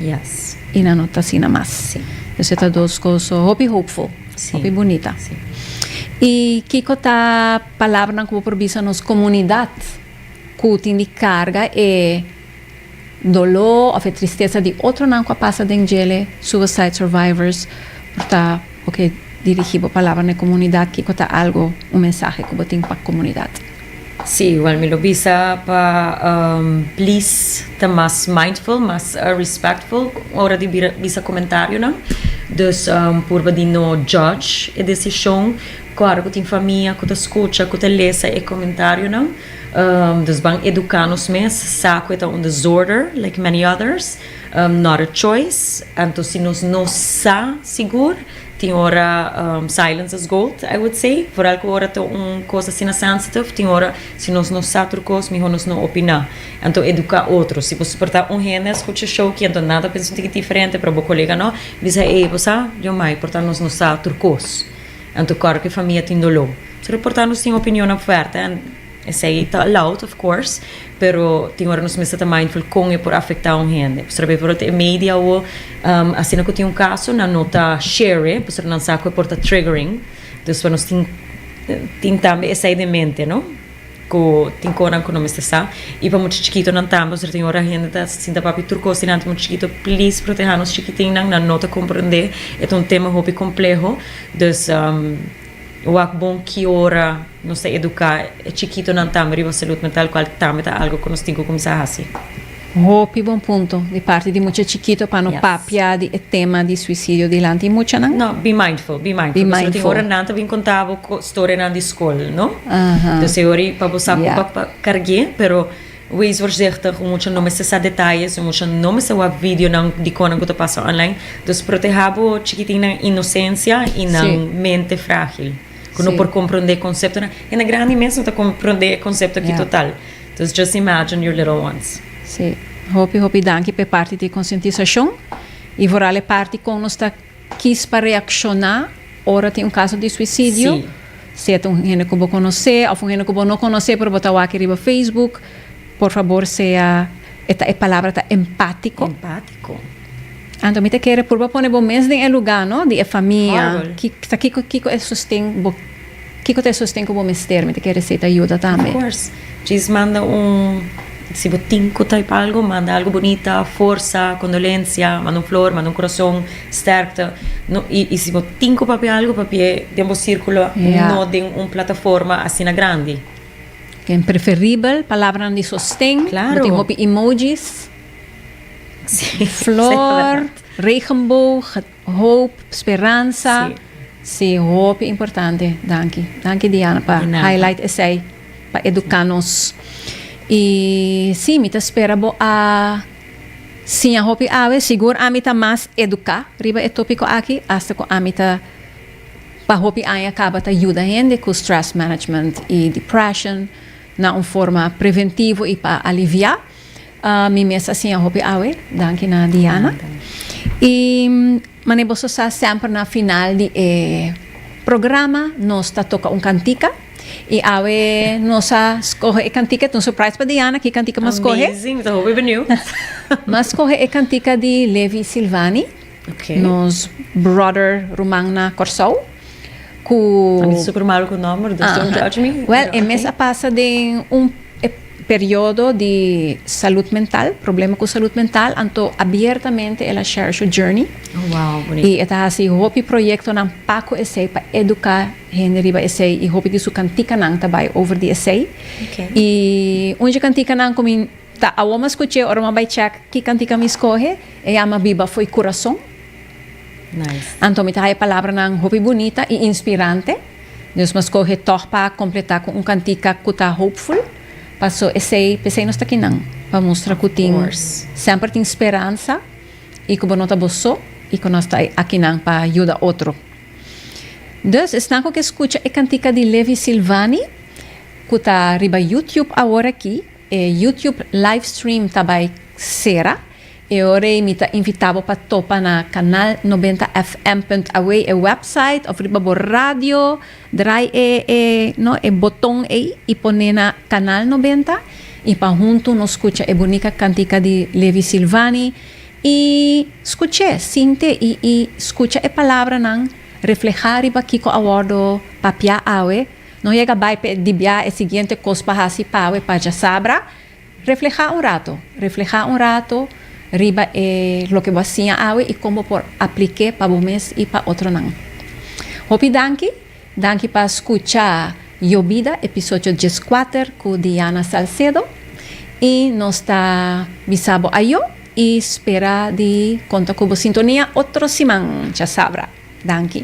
Y nan no ta asina mas. Dus e ta dos cos hopi hopeful. Hopi bunita. Y kico ta palabranan cu bo por bisa nos comunidad cu tin di carga e dolor of e tristesa di otronan cu a pasa den djele, suicide survivors, por ta ok dirigi bo palabra na e comunidad, kico ta algo, un mensahe cu bo tin pa comunidad? Sí, well, mi lo bisa pa please ta mas mindful, mas respectful ora di bisa comentarionan. Dus purba di no judge e decision. Claro cu tin famia cu ta scucha, cu ta lesa e comentarionan. Dus ban educa nos mes, sa cu e ta un disorder like many others, not a choice. Anto si nos no sa sigur, tin ora silence is gold, I would say. Vooral cu ora ta un cos asina sensitive, tin ora si nos no sa tur cos, miho nos no opina. Anto educa otro. Si bo soporta un hende a scucha show aki, anto nan ta pensa un tiki diferente, pero bo colega no, bisa, "Ey, bo sa? Yo mai, por ta nos no sa tur cos." Anto claro cu e famia tin dolor. Pero por ta nos tin opinionnan fuerte en esey ta allowed, of course, pero tin ora nos mester ta mindful con e por afecta un hende. Pasobra bijvoorbeeld e media awo, asina cu tin un caso nan no ta share e, pasobra nan sa cu e por ta triggering. Dus pa nos tin tambe esey den mente, no? Cu tin conan cu no mester sa. Y pa mucha chikitonan tambe, pasobra tin ora hende ta sinta papia tur cos dilanti mucha chikito. Please proteha nos chikitinnan, nan no ta comprende. E ta un tema hopi compleho. Dus wak bon ki ora nos ta educa e chikitonan tambe riba salud mental, cual tambe ta algo cu nos tin cu cuminsa haci. Hopi bon punto di parti di mucha chikito pa no papia di e tema di suicidio dilanti muchanan. No, be mindful, be mindful. Be Pasobra tin mindful. ora nan ta bin conta bo storianan di scol, no? Dus e ora pa bo sa cu pa cargu'e, pero wees voorzichtig, un mucha no mester sa detayes, un mucha no mester wak videonan di conan cu ta pasa online. Dus proteha bo chikitinnan inocencia y nan mente fragil, cu no por comprende e conceptonan. Hende grandi mes no ta comprende e concepto aki total. Dus just imagine your little ones. Sí. Hopi hopi danki pa e parti di concientisacion y vooral e parti con nos ta kies pa reacciona ora tin un caso di suicidio. Sea ta un hende cu bo conoce of un hende cu bo no conoce pero bo ta wak riba Facebook, por fabor sea, e ta e palabra ta empatico. Empatico. Anto mi ta kere purba pone bo mes den e lugar, no, di e famia. Horrible. Ki, ta kico, kico e sosten bo, kico ta e sosten cu bo mester? Mi ta kere esey ta yuda tambe. Of course. Djis manda un. Si bo tin ku type algu, manda algu bunita, forsa, kondolensia, manda un flor, manda un kurason, sterkte. No, i i si bo tin ku papia algu, papi'é den bo sírkulo, no den un plataforma asina grandi. Ken preferibel, palabranan di sosten, bo tin hopi emojis, flor, regenboog, hoop, speransa. Sí, hopi importante. Danki. Danki Diana pa highlight esei, pa eduká nos. I sí, mi ta spera bo a siña hopi awe. Sigur ami ta mas eduká riba e tópiko aki, asta ku ami ta pa hopi aña kaba ta yuda hende ku stress management i depression na un forma preventivo i pa aliviá. Mi mes a siña hopi awe, danki na Diana. I manera boso sa semper na final di e programa nos ta toka un kantika i awe nos a skohe e kantika, ta un surprise pa Diana ki kantika mi a skohe. Amazing, mi ta hopi beniuw. Mi a skohe e kantika di Levi Silvani. Nos brother ruman na Kòrsou ku. Ami ta super malu ku nòmber, dus don't judge me. Wèl, e mes a pasa den un periodo di salud mental, problema ku salud mental, anto abiertamente el a share su journey. Oh wow, bunita. I e ta hasi hopi proyektonan pa ku esei, pa eduká hende riba esei i hopi di su kantikanan ta bai over di esei. I un dje kantikanan ku mi. Ta awor mi a scuché ora mi a bai check ki cantica mi scoge, e yama Biba fo'i Curason. Nice. Anto mi ta haya palabranan hopi bunita y inspirante, dus mi a scoge tog pa completa cu un cantica cu ta hopeful, paso esey, p'esey nos ta kinan, pa mustra cu tin, semper tin speransa y cu bo no ta bo so y cu nos ta akinan pa yuda otro. Dus esnan cu ke scucha e cantica di Levi Silvani cu ta riba YouTube awor aki, E YouTube live stream ta bai sera. E ora ei mi ta invita bo pa topa na Canal 90 FM punt aw e website of riba bo radio draai e e no e boton ei i pone na Canal 90 i pa huntu nos skucha e bunika kantika di Levi Silvani i skuch'é, sint'é i i skucha e palabranan reflehá riba kiko a wòrdu papiá awe. No yega bai p'e dibia e siguiente kos pa hasi pawe pa djasabra. Reflehá un rato. Reflehá un rato riba e loke bo a siña awe i kon bo por aplik'é pa bo mes i pa otronan. Hopi danki. Danki pa skucha Yobida episodio 14 ku Diana Salcedo. I nos ta bisa bo ayo i spera di konta ku bo sintonia otro siman djasabra. Danki.